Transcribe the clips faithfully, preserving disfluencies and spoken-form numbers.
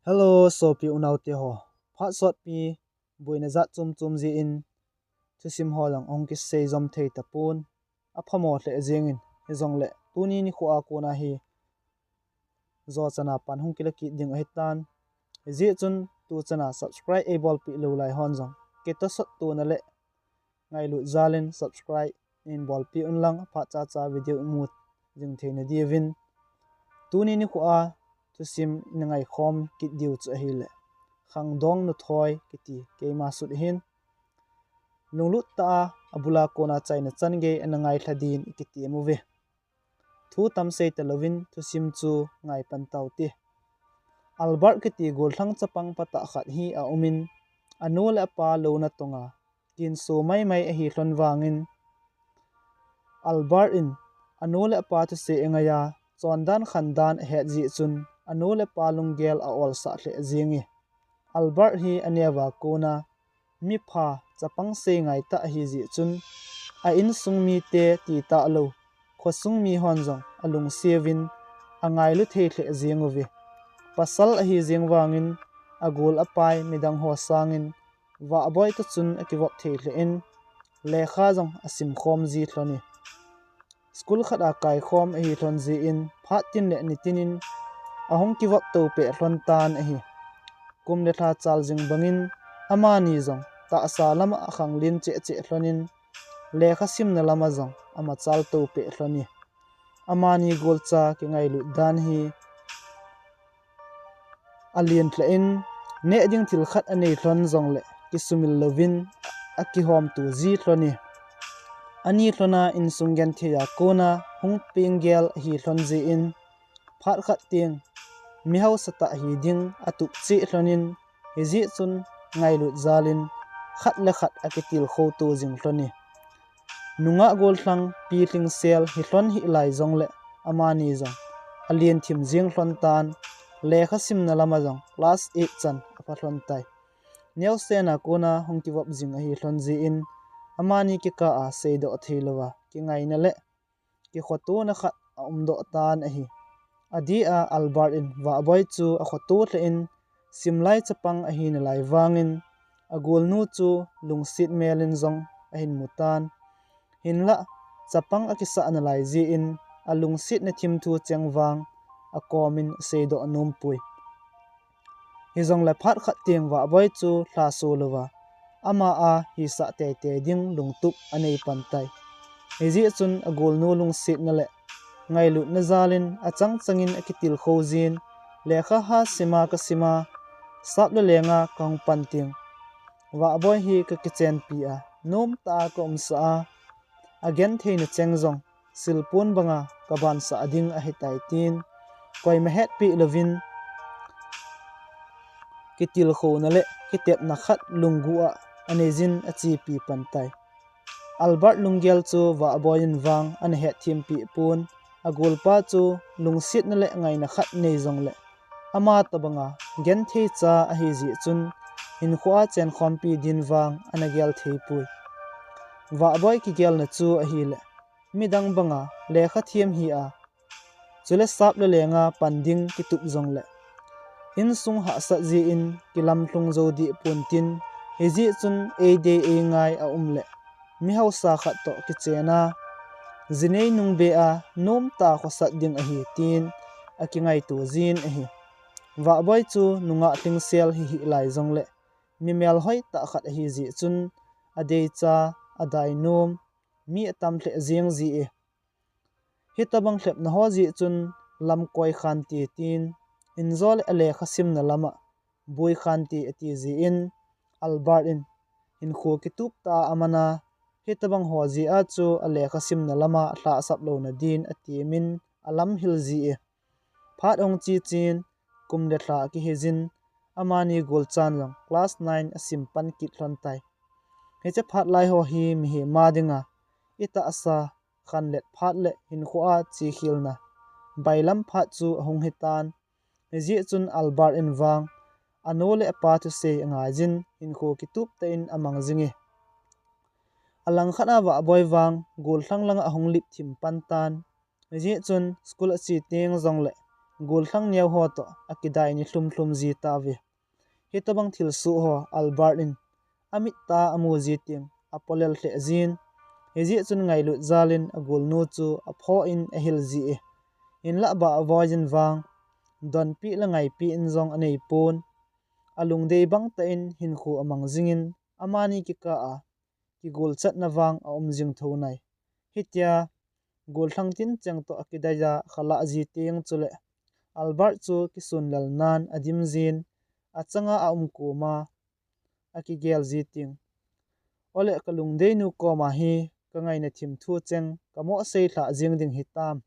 Hello, sopi unaute ho. Phat sotpi, boina jat chom chom jeh in thusim ho jong ahung kisei jom thei tapon. Aphamo lheh jengin, hijongle tuni nikho a kona hi jo chana pan hung kila kit ding ahitan. Hijeh chun tu chana subscribe eibolpeh lou lai hon jong kitosotona le ngailut jalin subscribe neibolpeh unlang, phat chacha video imu jing theina diuvin. Tuni nikho a thusim ina ngaikhom kit diu chu ahile, Khangdong Nuthoi kiti keima sut ahin. Lunglut tah a abul a kona chaina chan gei ana ngailha din ikitem uve. Thu tam sei talouvin thusim chu ngai pan taute. Albert kiti gollhang chapang patah khat hi aumin, anu le apa louna tonga kinso maimai ahi lhon vangin, Albert in anu le apa thusei angaiya, chondan khandan ahet jeh chun anu le apa lunggel a-olsah lheh jenge. Albert hi aneova kona mipha, chapang seingai tah ahi jeh chun, a insung mite ti talou, khosung mi hon jong alungseuvin, angailu thei lheh jeng uve. Pasal ahi jeng vangin, agol apai midang ho sangin, Vahboi toh chun akivop thei lheh in, lekha jong asimkhom ji lhon e. School khat a kaikhom ahi lhon jeh in, phat tin le nitin in ahung kivop to peh lhon tan ahi. Kum le lha chal jing bangin, amani jong tahsa lama akhanglen cheh cheh lhonin, lekha simna lama jong amachal to peh lhon e. Amani golcha kingailut dan hi alen lheh in, neh ding thil khat anei lhon jongle kisumil louvin akihomto ji lhon e. Ani lhona insung genthei a kona hung peng gel ahi lhon jeh in, phat khat teng mi hausatah hi ding atup cheh lhonin, hijeh chun ngailut jalin khat le khat akitilkhou to jing lhon e. Nungah gollhang pi lhingsel hi lhon hih lai jongle, amani jong alen thim jeng lhon tan, lekha simna lama jong class eight chan apha lhon tai. Neosen a kona hung kivop jing ahi lhon jeh in, amani kikah a seidoh theilouva kingaina le kikhotona khat aumdoh tan ahi. Adeh a Albert in Vahboi chu akhoto lheh in, simlai chapang ahi nalai vangin, agolnu chu lungset melin jong ahin mu tan. Hinlah, chapang akisah nalai jeh in, alungsetna thimthu cheng vang akomin aseidoh nompoi. Hijongle phat khat teng Vahboi chu lhaso louva, ama a hisah teitei ding lungtup anei pan tai. Hijeh chun agolnu lungsetna le ngailutna jalin achang changin akitilkhou jin, lekha ha sima kasima, sap le lenga kahung pan teng, Vahboi hi kakichenpi a, nomtah a kaumsah a, agentheina cheng jong silpon banga kabansah ding ahitai tin, koima hetpeh louvin kitilkhouna le kitepna khat lunggu a aneijin achepi pan tai. Albert lunggel chu Vahboi in vang ana hetthempeh pon, agolpa chu lungsetna le ngaina khat nei jongle, ama tobanga genthei cha ahi jeh chun, hinkhoa chenkhompi din vang ana gel theipoi. Vahboi kigelna chu ahile, midang banga lekha them hi a, chule sap le lenga pan ding kitup jongle, insung hahsat jeh in kilamlhung jou deh pon tin, hijeh chun eidei eingai aumle, mi hausa khat toh kichen a, jinei nungbe a nomtah a khosat ding ahi tin akingaito jin ahi. Vahboi chu nungah lhingsel hihih lai jongle, mi melhoi tah khat ahi jeh chun, adeicha, adainom, mi atam lheh jeng ji e. Hitobang lhepna ho jeh chun lam koi khante tin, injo le alekha simna lama boi khante ati jeh in, Albert in hinkho kitup tah a aman a, hitobang ho jeh a chu alekha simna lama alhahsap louna din atemin alamhil ji e. Phat ahung che chen, kum le lha akihei jin, amani golchan jong class nine asim pan kit lhon tai. Hiche phat lai ho hi mihem a dinga itahsa khanlet phat le hinkhoa chekhelna bailam phat chu ahung hitan. Hijeh chun Albert in vang anu le apa thusei angaijin hinkho kitup tah in amang jing e. Alangkhat a Vahboi vang gollhang langa ahung lip thim pan tan. Hijeh chun school ache teng jongle gollhang neo ho toh akidai ni lhum lhum ji tauve. Hitobang thilsoh ho Albert in amit a amu ji teng apolel lheh jin, hijeh chun ngailut jal in agolnu chu aphoh in ahil ji e. Hinlah Vahboi in vang donpi le ngaipi in jong anei pon, alungdei bang tah in hinkho amang jing in, amani kikah a kigolchatna vang aum jing thou nai. Hitia gollhang tin cheng toh akidai a khalah ji teng chuleh Albert chu kisunlel nan adim jin, achanga aum koma akigel ji teng, ole kalungdeinu koma hi kangaina thim thu cheng kamoh sei lhah jeng ding hitam.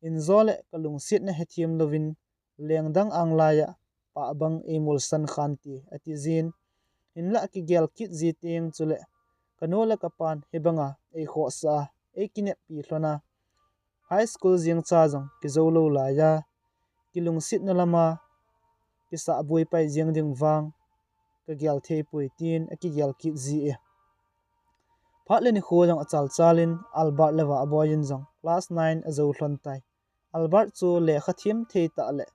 Injo le kalungsetna hethem louvin lengdang anglai a pah bang eimolsan khante, ati jin. Hinlah kigel kit ji teng chuleh kanu le kapan hibanga eikhohsah a, eikineppi lhon a, high school jeng cha jong kijou lou lai a, kilungsetna lama kisahboi pai jeng ding vang kagel thei poi, tin akigel kit ji e. Phat le nikho jong achal chal in Albert le Vahboi in jong class nine ajou lhon tai. Albert chu lekha them thei tah le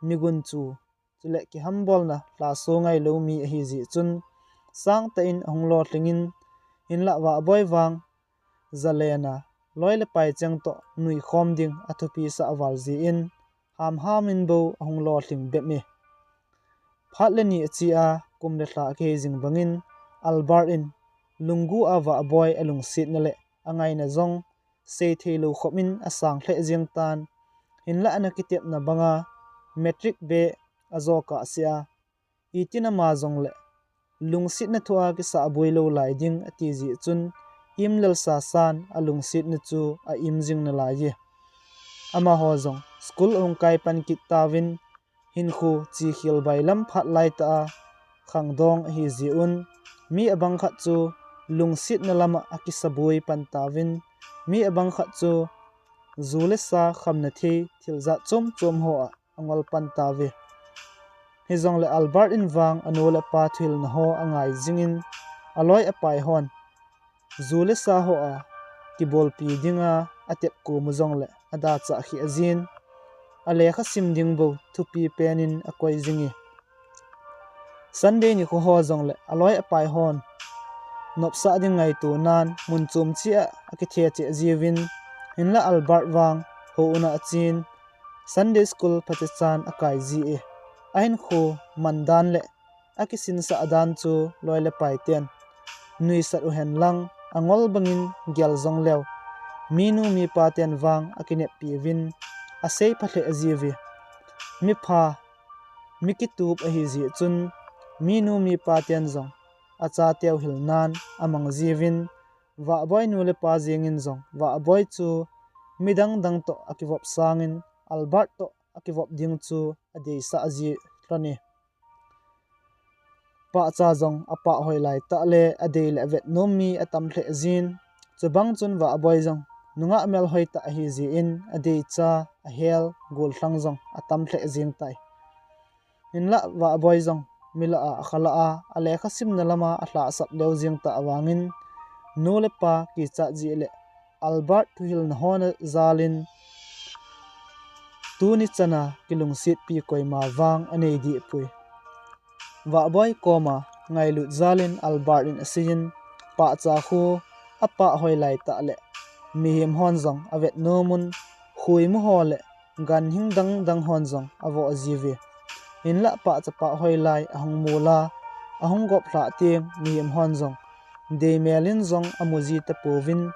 migun chu, chule kihambolna lhaso ngailou mi ahi jeh chun sangtah in ahung lolhing in, hinlah Vahboi vang jalen a loi le pai cheng toh nuikhom ding athupi sah val jin, hamham in bou ahung lolhing bep e. Phat le ni ache a, kum le lha akihei jing bangin Albert in lunggel a Vahboi alungsetna le angaina jong seithei lou khop in asang lheh jeng tan. Hinlah ana kitepna banga matric beh ajo kahsea, itin ama jongle lungsetna thua kisahboi lou lai ding ati jeh chun, imlel sasan alungsetna chu aim jing nalai e. Amaho jong school ahung kai pan kit tauvin, hinkho chekhel bailam phat laitah a khangdong ahi jeh un, mi abang khat chu lungsetna lama akisaboi pan tauvin, mi abang khat chu ju le sa khamna thei thil jat chom chom ho a angol pan tauve. Hijongle Albert in vang anu le apa thuhilna ho angai jingin, aloi apai hon ju le sa ho a kibolpi dinga atep kom u jongle adachah kheh jin, alekha sim ding bou thupi pen in akoi jing e. Sunday nikho ho jongle aloi apai hon nopsah ding ngaito nan mun chom cheh a akithe cheh jiuvin, hinlah Albert vang houin a achen, Sunday school phatechan akai ji e. Ahinkho man dan le akisinsah dan chu loi le pai ten nuisat u hen lang, angol bangin gel jong leu, minu mipa ten vang akineppi uvin, asei pha lheh jiuve. Mipha, mi kitup ahi jeh chun, minu mipa ten jong achateu hilnan amang jiuvin, Vahboi nu le pa jengin jong Vahboi chu midang dang toh akivop sangin Albert toh akivop ding chu adeisah ji lhon e. Pahcha jong apah hoi lai tah le adei le avet nom mi atam lheh jin, chubang chun Vahboi jong nungah melhoi tah ahi jeh in adeicha, ahel, gollhang jong atam lheh jing tai. Hinlah Vahboi jong milah a akhalah a, alekha simna lama alhahsap leu jing tah vangin, nu le pa kichat jeh le Albert thuhilna hon ajal in, tuni chana kilungsetpi koima vang anei deh poi. Vahboi koma ngailut jal in Albert in aseiyin, pahcha khu apah hoi lai tah le mihem hon jong avet nom un, khuimu ho le ganhing dang dang hon jong avoh jiuve. Hinlah pahcha pah hoi lai ahung mol a, ahung gop lhah teng mihem hon jong deimel in jong amu ji tapouvin,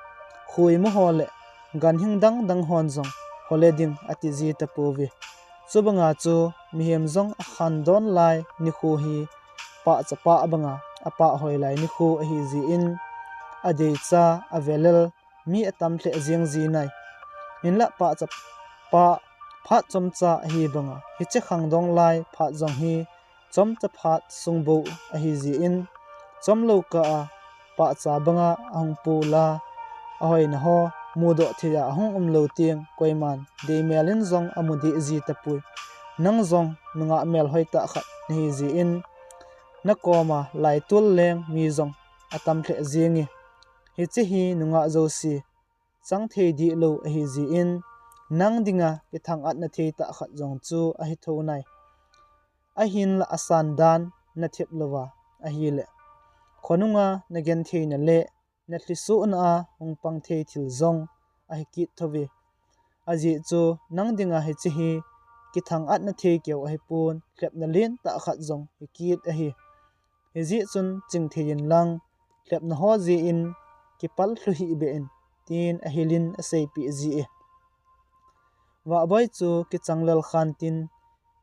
khuimu ho le ganhing dang dang hon jong hole ding ati ji tapouve. Chubanga chu mihem jong akhangdon lai nikho hi pahcha pah banga apah hoi lai nikho ahi jeh in, adeicha, avelel mi atam lheh jing ji nai. Hinlah pahcha pah phat chomcha ahi banga hiche khangdong lai phat jong hi chomcha phat sung bou ahi jeh in, chomlou kah a pahcha banga ahung pol a, ahoina ho mudoh thei a ahung umlou teng koiman deimel in jong amu deh ji tapoi. Nang jong nungah melhoi tah khat nahi jeh in, nakoma laitol leng mi jong atam lheh jenge. Hiche hi nungah jouse chang thei deh lou ahi jeh in, Nang dinga kithang-atna thei tah khat jong chu ahi thou nai. Ahinla asan dan nathep louva ahile, khonunga nagentheina le nathlisohna a hung pang thei thil jong ahi kit thou ve. Ajeh chu nang dinga hiche hi kithang-atna thei keu ahipon, lhepna lentah khat jong hi kit ahi. Hijeh chun chingthei inlang, lhepna ho jeh in kipal lhu hih beh in, tin ahilin aseipeh ji e. Vahboi chu kichanglel khan tin,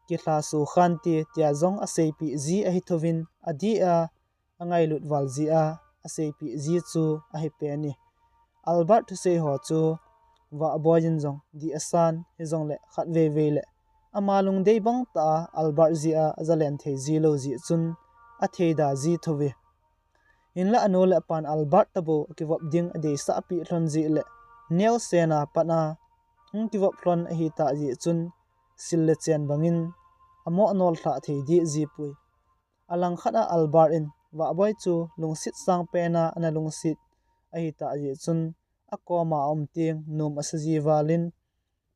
kilhaso khan te, tia jong aseipeh ji ahi thouvin, adeh a angailut val jeh a aseipeh ji chu ahi pen e. Albert thusei ho chu Vahboi in jong dih asan, hijongle khatvei vei le ama lungdei bang tah a Albert jeh a ajalen thei ji lou jeh chun atheida ji thou ve. Hinla anu le apan Albert tabou akivop ding adeisah peh lhon jeh le, neosen a pat a hung kivop lhon ahitah jeh chun, sil le chen bangin amo anol lhah thei deh ji poi. Alangkhat a Albert in Vahboi chu lungset sang pen a ana lungset ahitah jeh chun, akoma aum teng nom asa ji valin,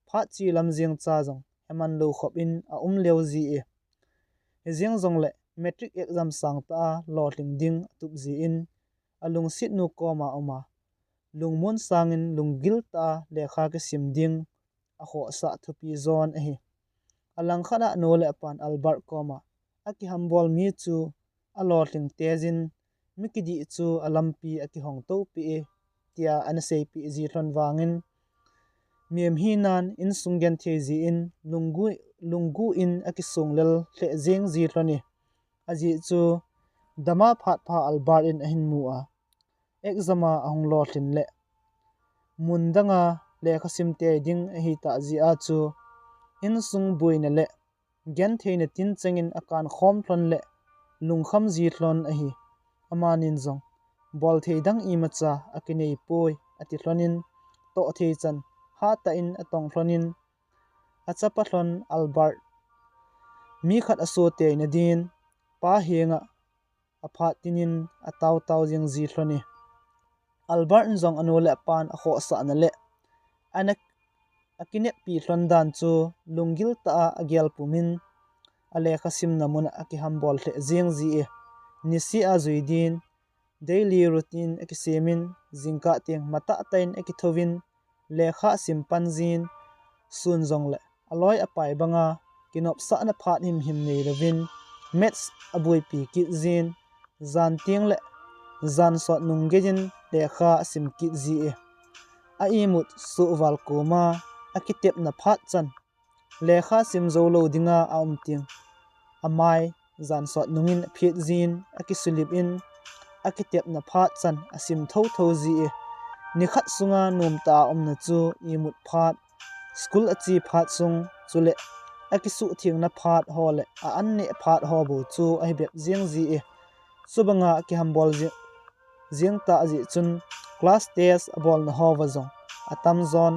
phat che lam jeng cha jong heman lou khop in aum leu ji e. Hijeng jongle matric exam sangtah a lolhing ding atup jeh in, alungsetnu koma aum a, lungmon sangin lunggil tah a lekha kisim ding akhohsah thupi jon ahi. Alangkhat a anu le apan Albert koma, akihambol mi chu alolhing tei jin, mi kidih chu alampi akihong toupeh e, tia ana seipeh ji lhon vangin, mihem hinan insung genthei jeh in lunggu, lunggu in akisong lel lheh jeng ji lhon e. Ajeh chu dama phat pha Albert in ahin mu a, exam a ahung lolhin le, mun danga lekha sim tei ding ahitah jeh a chu, insung boina le gentheina tinchengin akankhom lhon le lungkham ji lhon ahi. Amanin jong, bolthei dang imacha akinei poi, ati lhonin, tohthei chan hatah in atong lhonin, achapa lhon Albert mi khat asoteina din pa henga aphat tinin ataotao jeng ji lhon e. Albert in jong anu le apan akhohsahna le ana, akineppi lhon dan chu lunggil tah a agel pumin, alekha simna mun a akihambol lheh jeng ji e. Niseh a jui din daily routine akisemin, jingkah teng matah tah in akithouvin, lekha asim pan jin, sun jongle aloi apai banga kinopsahna phat himhim nei louvin, maths aboipi kit jin, jan teng le jan sot nung geiyin lekha asim kit ji e. A imut soh val koma akitepna phat chan, lekha sim jou lou dinga aum teng, amai jan sot nungin aphet jin, akisulip in, akitepna phat chan asim thotho ji e. Nikhat sunga nomtah a umna chu imut phat, school ache phat sung, chule akisuhthengna phat ho le a-an neh phat ho bou chu ahi bep jeng ji e. Chubanga akihambol jeng, jeng tah jeh chun class test abolna hoa jong atamjon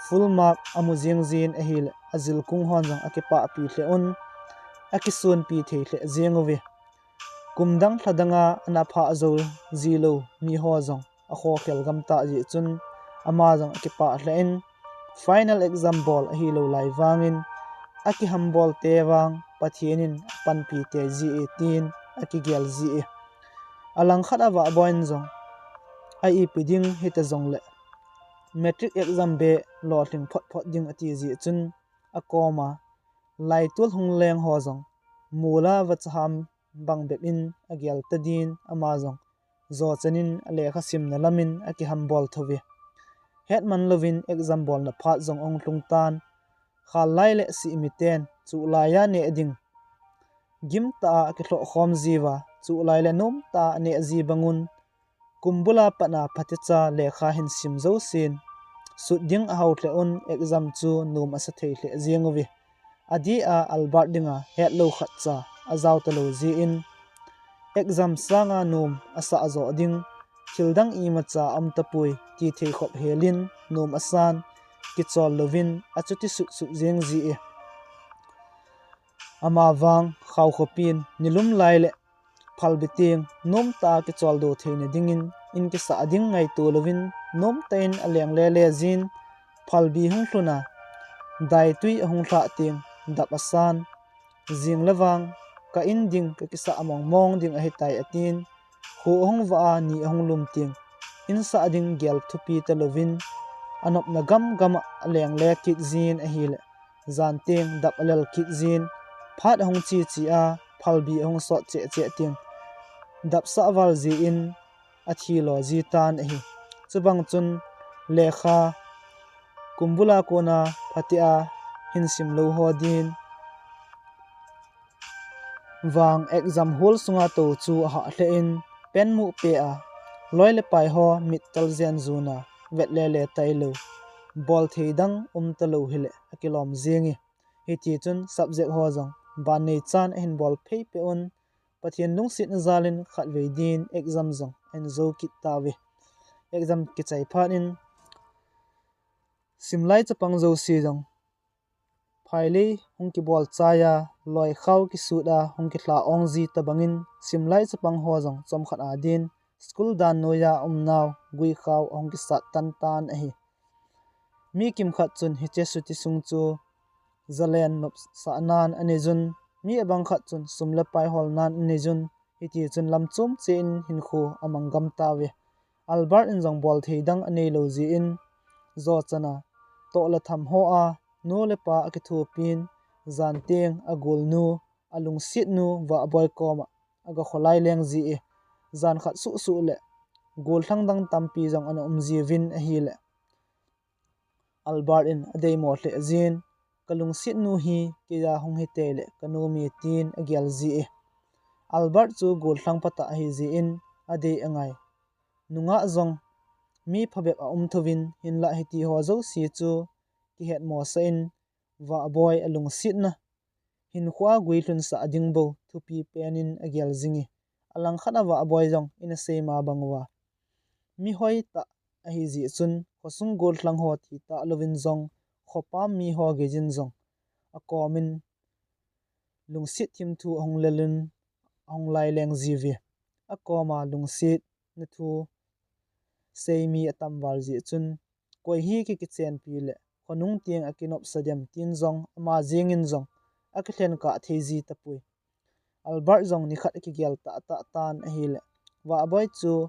full mark amu jeng jin ahile, ajilkung hon jong akipahpi lheh un, akisonpi thei lheh jeng uve. Kum dang lha danga ana phah jou ji lou miho jong akhokhel gam tah jeh chun, ama jong akipah lheh in, final exam bol ahilou lai vangin, akihambol te vang Pathen in apanpi tei ji e, tin akigel ji e. Alangkhat a Vahboi in jong, a ipi ding hita jongle, matric exam beh lolhing phot phot ding ati jeh chun, akoma laitol hung leng ho jong mola vachaham bang bep in agel ta din, ama jong jo chanin alekha simna lamin akihambol thou ve. Hetman louvin exam bolna phat jong ahung lhung tan, khal lai le sihmiten chuh laiya neh ding gimtah a akilhoh khom jiuva, chuh lai le nomtah a aneh ji bangun, kum bula patna phatecha lekha hin sim jousen, sut ding ahao lheh un, exam chu nom asa thei lheh jeng uve. Adeh a Albert dinga hetlou khatcha ajao talou jeh in, exam sanga nom asah joh ding thil dang imacha aum tapoi ti thei khop helin, nom asan, kichol louvin achuti sutsut jeng ji e. Amavang khaokhopi in nilum lai le phalbi teng nomtah a kicholdo theina dingin, in kisah ding ngaito louvin, nomtah in aleng lele jin, phalbi hung lhun a, Daitui ahung lhah teng dap asan. Jing le vang ka in ding ka kisah mong mong ding ahitai atin. Kho ahung vah a ni ahung lum teng in sah ding gel thupi talouvin anopna gam gam a aleng le kit jin ahile, jan teng dap alel kit jin. Phat ahung che che a phalbi ahung sot cheh cheh teng dap sah val jin athi lo ji tan ahi. Chubang chun lekha kumbul a kona phatea hin sim lou ho din vang exam hall sunga tou chu ahah lheh in, pen muh peh a loi le pai ho mit tal jen jun a vet le le tailou, bol thei dang um talou hile akilom jing e. Hiti chun subject ho jong ban nei chan ahin bol phei peh un, Pathen lungsetna jal in khatvei din exam jong ahin jou kit tauve. Exam kichai phat in simlai chapang jouse jong phailei hung kibol chai a, loi khao kisut a hung kilha ong ji tabang in simlai chapang ho jong chomkhat a din school dan noi a umnau gui khao ahung kisat tan tan ahi. Mi kimkhat chun hiche suti sung chu zalen nopsah nan anei jun, mi abang khat chun sum le pai hol nan anei jun, hiti chun lam chom cheh in hinkho amang gam tauve. Albert in jong bol thei dang anei lou jin, jo chan a toh le tham ho a nu le pa akithopin, jan teng agolnu, alungsetnu Vahboi koma aga kholai leng ji e. Jan khat suh suh le gollhang dang tampi jong ana um jiuvin ahile, Albert in adeimo lheh jin, ka lungsetnu hi keija hung hitei le ka nom e tin agel ji e. Albert chu gollhang phatah ahi jin adei angai. Nungah jong mi phabep aum thouvin, hinlah hiti ho jouse chu kihet mosah in Vahboi alungsetna hinkho a guilhun sah ding bou thupi pen in agel jing e. Alangkhat a Vahboi jong in asei ma bang uva, mi hoi tah ahi jeh chun khosung gollhang ho thi tah louvin jong, khopam mi ho gei in jong akom in lungset thimthu ahung lel in ahung lai leng jiuve. Akoma lungsetna thu sei mi atam val jeh chun, koi hi ki kichenpi le khonung teng akinopsa dem tin jong ama jeng in jong akilhen kah thei ji tapoi. Albert jong nikhat akigel tah tah tan ahile, Vahboi chu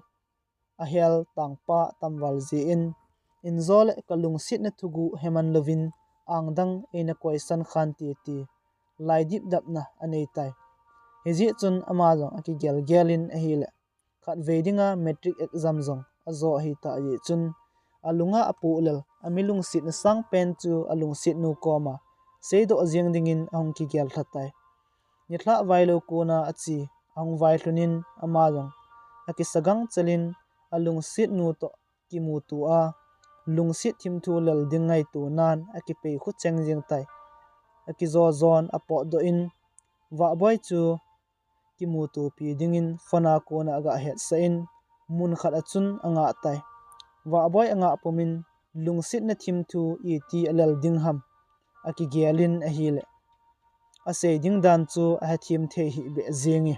ahel tangpa atam val jin, injo le ka lungsetna thuguh heman louvin angdang eina koisan khan ti ti lai dipdapna anei tai. Hijeh chun ama jong akigel gel in ahile, khatvei dinga matric exam jong ajo ahi tah jeh chun, alunga apoh lel, ami lungsetna sang pen chu alungsetnu koma seidoh jeng dingin ahung kigel lha tai. Nilhah vailou kona ache, ahung vailhun in ama jong akisagang chel in alungsetnu toh kimuto a, lungset thimthu lel ding ngaito nan akipei khucheng jeng tai. Akijo jon apotdoh in, Vahboi chu kimutopi dingin phone a kona aga hetsah in, mun khat a chun angah tai. Vahboi angah pum in, lungsetna thimthu iti alel ding ham akigel in ahile, asei ding dan chu ahethem thei hih beh jeng e.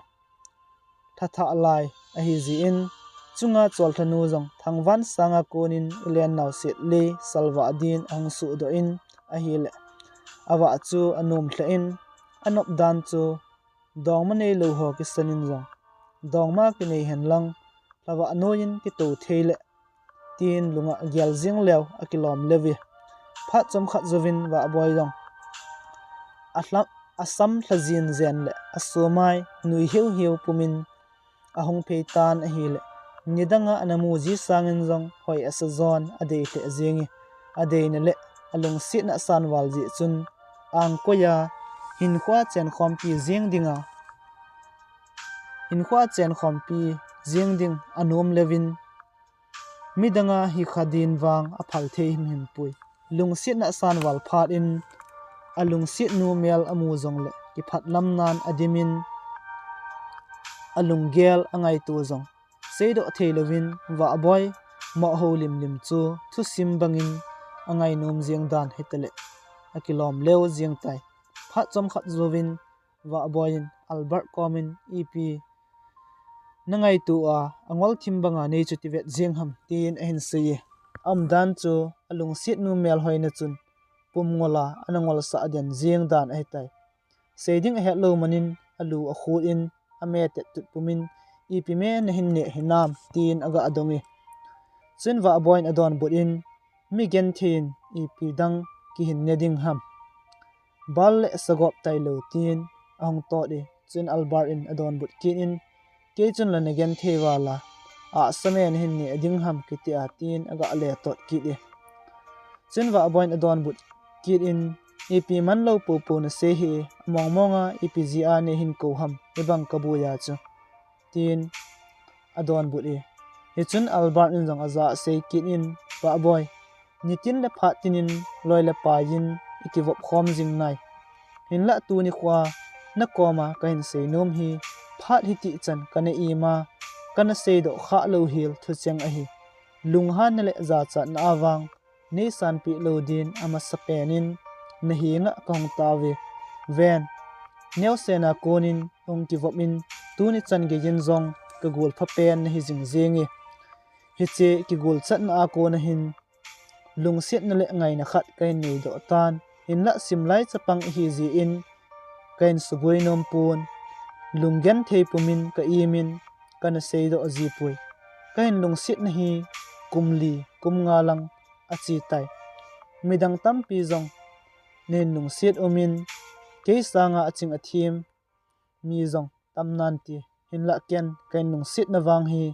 Lhathah lai ahi jin, chunga cholthanu jong thangvan sanga konin ilen nau set le salvah din ahung suhdoh in ahile, avah chu anom lheh in, anop dan chu dongma neilou ho kisan in jong, dongma kinei hen lang, lhavah noiyin kitou thei le, tin lunga agel jeng leu akilom leuve. Phat chomkhat jouvin Vahboi jong alha-, asam lha jin jen le asomai nui hiu hiu pum in ahung phei tan ahile, nidanga ana mu ji sangin jong hoi asa jon adei lheh jeng e. Adeina le alungsetna asan val jeh chun, angkoi a hinkho a chenkhompi jeng dinga, hinkho a chenkhompi jeng ding anom leuvin, midanga hikha din vang aphal thei himhim poi. Lungsetna asan val phat in, alungsetnu mel amu jongle kiphat lam nan adim in, alunggel angaito jong seidoh thei louvin, Vahboi moh houlim lim chu thusim bangin angainom jeng dan hitale, akilom leu jeng tai. Phat chomkhat jouvin Vahboi in Albert komin, ipi nangaito a, angol thim banga nei chu tivet jeng ham, tin ahin sei e. Aumdan chu alungsetnu melhoina chun pum ngol a ana ngolsah den jeng dan ahitai. Sei ding ahet lou manin alu akhut in, ame tet tut pumin, "Ipi me nahin neh hinam?" tin aga dong e. Chun Vahboi in adonbut in, "Mi genthei in ipi dang kihin ne ding ham? Bal le sagop tailou," tin ahung tot e. Chun Albert in adonbut kit in, "Kei chun la nagenthei val a, ahsa me nahin neh ding ham kitia," tin aga le tot kit e. Chun Vahboi in adonbut kit in, "Ipi man lou popo nasei hih e, among mong a ipi jeh a neihin kou ham, hibang kaboi a chu," tin adonbut e. Hichun Albert in jong aja asei kit in, "Vahboi, nitin le phat tin in loi le pai in ikivop khom jing nai. Hinlah tuni khoa nakoma kahin seinom hi, phat hitih chan kana ima, kana seidoh khah lou hel thucheng ahi. Lunghanna le jachatna a vang neisanpeh lou din amasa pen in nahenga kahung tao ve. Ven, neosen a kon in hung kivop in, tuni chan gei in jong kagol phapen nahi jing jeng e. Hiche kigolchatna a kon ahin lungsetna le ngaina khat kahin neidoh tan. Hinlah simlai chapang ihi jeh in kahin suboi nom pon. Lunggenthei pumin ka imin kana seidoh jipoi. Kahin lungsetna hi kum li, kum nga lang achetai. Midang tampi jong nahin lungset umin, kei sanga aching athem mi jong tam nante. Hinlah ken kahin lungsetna vang hi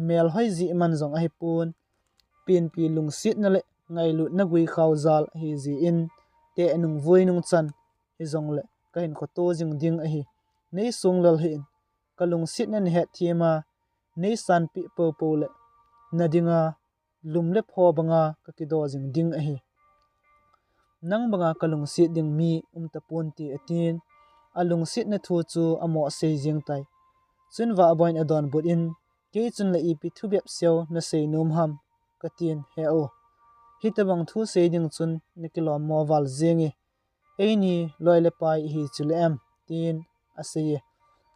melhoi jeh man jong ahipon, penpi lungsetna le ngailutna guikhao jal ahi jeh in, tehnung voinung chan hijongle kahin khoto jing ding ahi. Neisung lel hih in, kalungsetna nahet them a, neisanpeh popo le nadinga lum le pho banga kakido jing ding ahi. Nang banga kalungset ding mi umtaponte," atin, alungsetna thu chu amo sei jeng tai. Chun Vahboi in adonbut in, "Kei chun la ipi thu bep seiu nasei nom ham, katin, he o. Hitobang thu sei ding chun nakilom mo val jeng e. Eini loi le pai ihi chule em," tin asei e.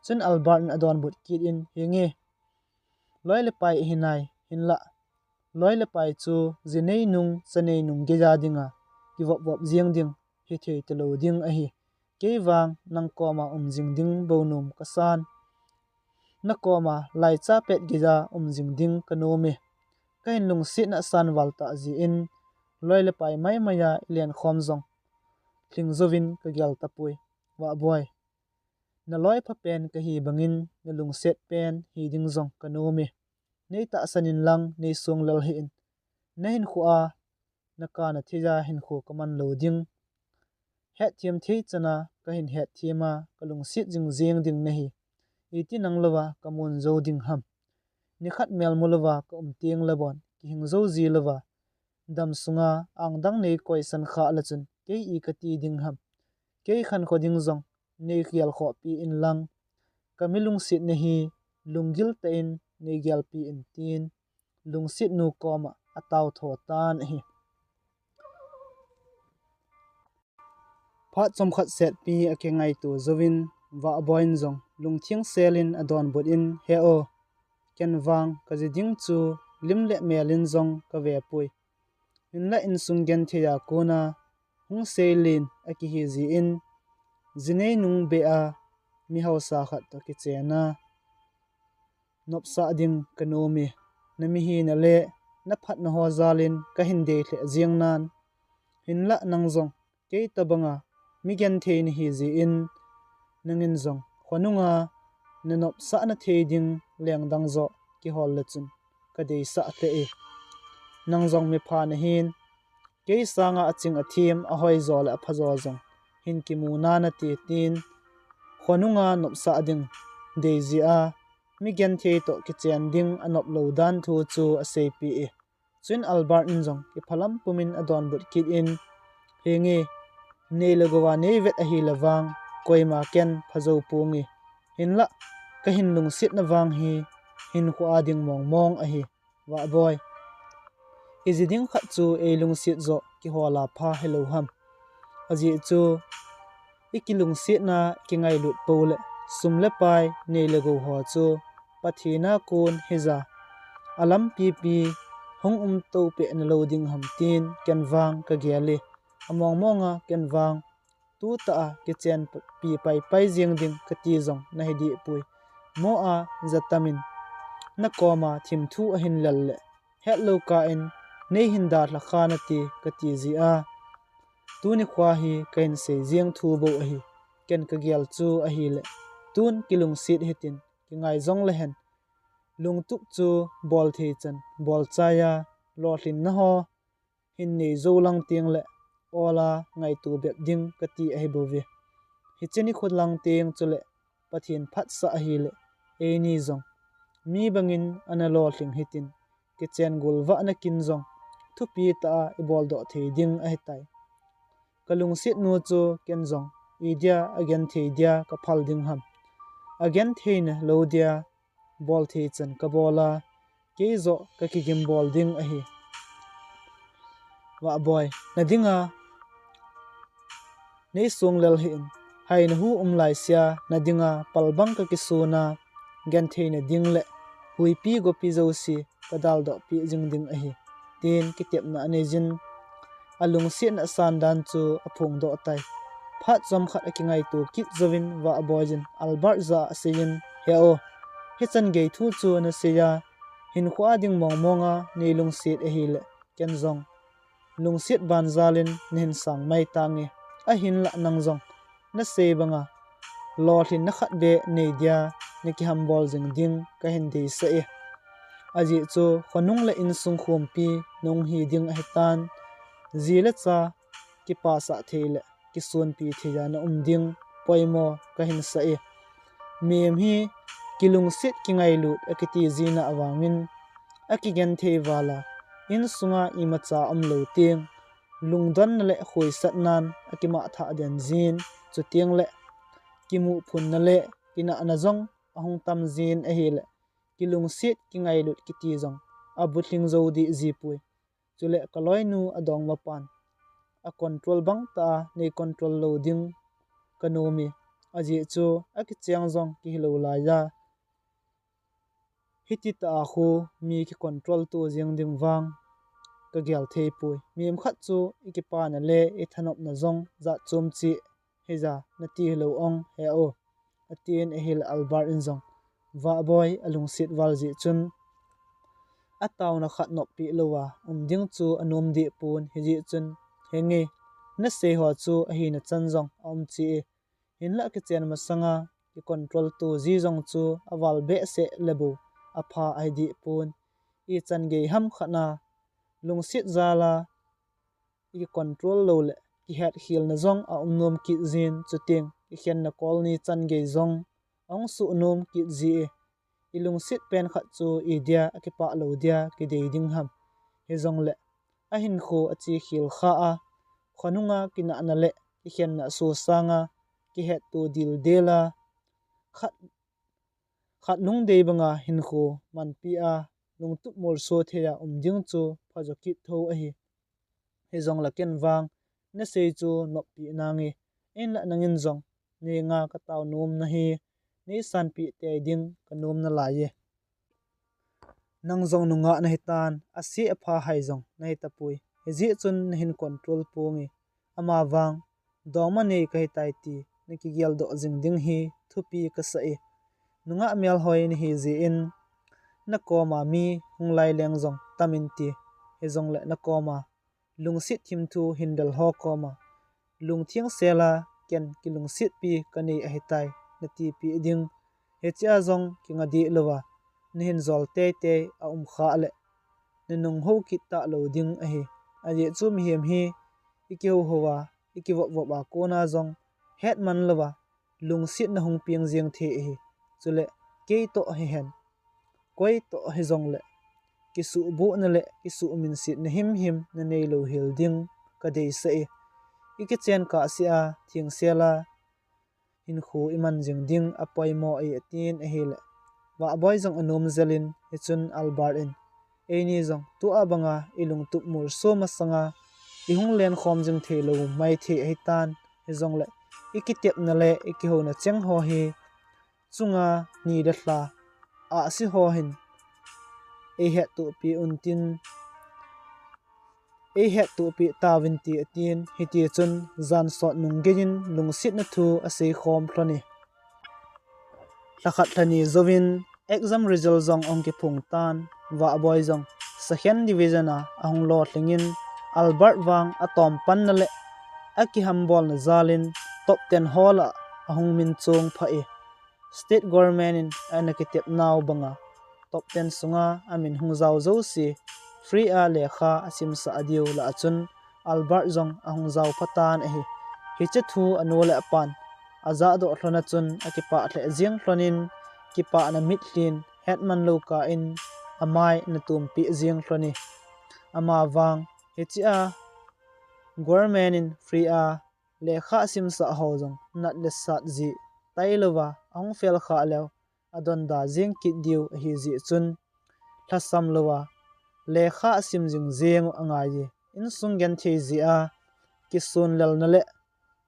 Chun Albert in adonbut kit in, "Henge, loi le pai ihi nai, hinlah loi le pai chu jinei nung, chanei nung geiya dinga kivop vop jeng ding hithei talou ding ahi. Kei vang nang koma um jing ding bou nom kasan. Nakoma laicha pet geiya um jing ding kanom e. Kahin lungsetna asan val tah jeh in, loi le pai maimai a ilen khom jong lhing jouvin kagel tapoi. Vahboi, naloi phapen kahi bangin nalungset pen hi ding jong kanom e. Neitahsan in lang neisung lel hih in. Nahinkhoa nakana theiya hinkho kaman lou ding. Hetthem thei chana kahin hetthem a, kalungset jing jeng ding nahi. Iti nang louva kamun jou ding ham? Nikhat mel mu louva kaum teng le bon, kihing jou ji louva, dam sunga angdang neikoisan khah le chun kei i kati ding ham? Kei khankho ding jong neigel khohpeh in lang, kami lungsetna hi lunggil tah in neigelpeh in," tin lungset nu koma atao tho tan ahi. Phat chomkhat setpi akingaito jouvin, Vahboi in jong lungtheng sel in adonbut in, "He o, ken vang kaji ding chu lim le mel in jong kave poi. Hinlah insung genthei a kona hung seilen akihi jeh in, jinei nung beh a mi hausa khat toh kichen a nopsah ding kanom e. Namihina le naphatna ho jal in kahin dei lheh jeng nan, hinlah nang jong kei tobanga mi genthei nahi jeh in, nangin jong khonunga nanopsahna thei ding lengdang joh kihol le chun kadeisah lheh e. Nang jong mipha nahin, kei sanga aching athem, ahoijo le aphajo jong hin kimu nanate," tin khonunga nopsah ding dei jeh a mi genthei toh kichen ding anop lou dan thu chu aseipeh e. Chun Albert in jong kiphalam pumin adonbut kit in, "Henge, nei le gou a neivet ahile vang, koima ken phajou ponge. Hinlah kahin lungsetna vang hi hinkhoa ding mong mong ahi, Vahboi. Iji ding khat chu eilungset joh kihol a pha hilou ham? Ajeh chu ikilungsetna kingailut pou le sum le pai nei le gou ho chu Pathen a kon hija alampi pi hung umto peh nalou ding ham tin ken vang kagel e. among monga ken vang tutah a kichenpi paipai jeng ding kati jong nahi dehpoi. Mo a jatamin nakoma thimthu ahin lel le, hetlou kah in neihin dalha kha nate kati jia, tuni khoa hi kahin sei jeng thu bou ahi. Ken kagel chu ahile, tun kilungset hitin, kingai jong lehen, lungtup chu bolthei chan bolchai a, lolhinna ho hin nei jou lang tengle ol a ngaito bep ding kati ahibouve. Hiche nikho lang teng chule Pathen phatsah ahile, eini jong mi bangin ana lolhing hitin, kichen golvahna kin jong thupi tah a ibol doh thei ding ahitai. Kalungset nu chu ken jong idia agenthei dia kaphal ding ham, agenthei nalou dia bolthei chan kabol a, keijoh kakigim bol ding ahi. Vahboi, nadinga neisong lel hih in, haina hu um laisea nadinga palbang kakisona, gentheina ding le huipi gopi jouse kadaldoh peh jing ding ahi, tin kitepna aneijin, alungsetna asan dan chu aphongdoh tai. Phat chomkhat akingaito kit jouvin Vahboi jin Albert jah a aseiyin, He o, hichan gei thu chu nasei a, hinkhoa ding mongmonga neilungset ahile, ken jong lungset banjalin nahin sang mai tange. Ahinlah nang jong nasei banga lolhinna khat beh nei dia nakihambol jing ding kahin deisah e. Ajeh chu khonung le insung khompi nahung hi ding ahitan, ji le cha kipasah thei le kisonpi thei a naum ding poimo kahin sah e. Mihem hi kilungset kingailut akiti jina avangin, akigenthei vala insunga imacha umlou teng, lungdonna le khoisatnan akimahthah den jin, chutengle kimuphunna le kinahna jong ahung tam jin ahile, kilungset kingailut kiti jong abulhing jou deh jipoi. Chule kaloinu adongmapan, acontrol bangtah a nei control lou ding kanom e. Ajeh chu akicheng jong kihilou laiya, hititah a khu mi kicontrol to jeng ding vang kagel theipoi. Mihem khat chu ikipana le ithanopna jong jat chom cheh hija nati hilou ong, He o, atin ahile Albert in jong, Vahboi alungset val jeh chun ataona khat noppeh louva um ding chu anom dehpon, hijeh chun, Henge, nasei ho chu ahina chan jong aum cheh e. Hinlah kichen masanga kicontrol to ji jong chu aval behseh le bou apha ahi dehpon. Ichan gei ham khatna lungset jala icontrol lou le kihetkhelna jong aum nom kit jin, chuteng kikhenna kolni chan gei jong ahung soh nom kit ji e. Ilungset pen khat chu idia akipah lou dia kidei ding ham. Hijongle ahinkho achekhel kha a, khonunga kinahna le kikhenna asosanga kihetto dildel a, khat, khat lungdei banga hinkho manpi a, lungtup molso thei a um ding chu phajo kit thou ahi. Hijongle ken vang nasei chu noppeh nange, ahinlah nangin jong neinga katao nomna hi neisanpeh tei ding kanom nalai e. Nang jong nungah nahitan, ase apha hai jong nahitapoi. Hijeh chun nahin control ponge. Amavang dongma nei kahitai ti nakigeldoh jing ding hi thupi kasah e. Nungah melhoi nahi jeh in nakoma mi hung lai leng jong tam inte. Hijongle nakoma lungset thimthu hin del ho koma lungthengsel a ken kilungsetpi kanei ahitai natipeh ding, hichea jong kinga deh louva nahin jol teitei aum khah le nanung hou kit talou ding ahi. Ajeh chu mihem hi ikihouhou a, ikivopvop a kona jong hetman louva lungsetna hung peng jeng thei ahi. Chule keitoh hihen, koitoh hijongle kisuhbohna le kisuhminsetna himhim nanei louhel ding kadeisah e. Ikichen kahsea thengsel a hinkho iman jing ding apoimo e, atin ahile Vahboi jong anom jel in, hichun Albert in, eini jong tua banga ilungtup molso masanga ihung lenkhom jing theilou maithei ahitan, hijongle ikitepna le ikihouna cheng ho hi chunga nidalha ahsi ho hin eihettohpeh untin, eihettohpeh tauvinte atin, hitichun jansot nunggeiyin lungsetna thu aseikhom lhone. Lhakhat lhani jouvin exam result jong ahung kiphong tan, Vahboi jong second division a ahung lolhingin, Albert vang atompanna le akihambolna jalin top ten ho lah a ahung minchong phah e. State government in ana kitepnau banga top ten sunga amin hung jao jouse free a lekha asimsah diu lah a chun Albert jong ahung jao phatan ahi. Hiche thu anu le apan ajahdoh lhona chun akipah lheh jeng lhonin, kipahna mitlhin hetmanlou kah in amai ana tumpeh jeng lhone. Amavang hichea government in free a lekha asimsah ho jong nat le sat jeh tailouva ahung fail khah leu adonda jeng kit diu ahijeh chun lhasam louva lekha asim jing jeng u angaiye. Insung genthei jeh a kisonlelna le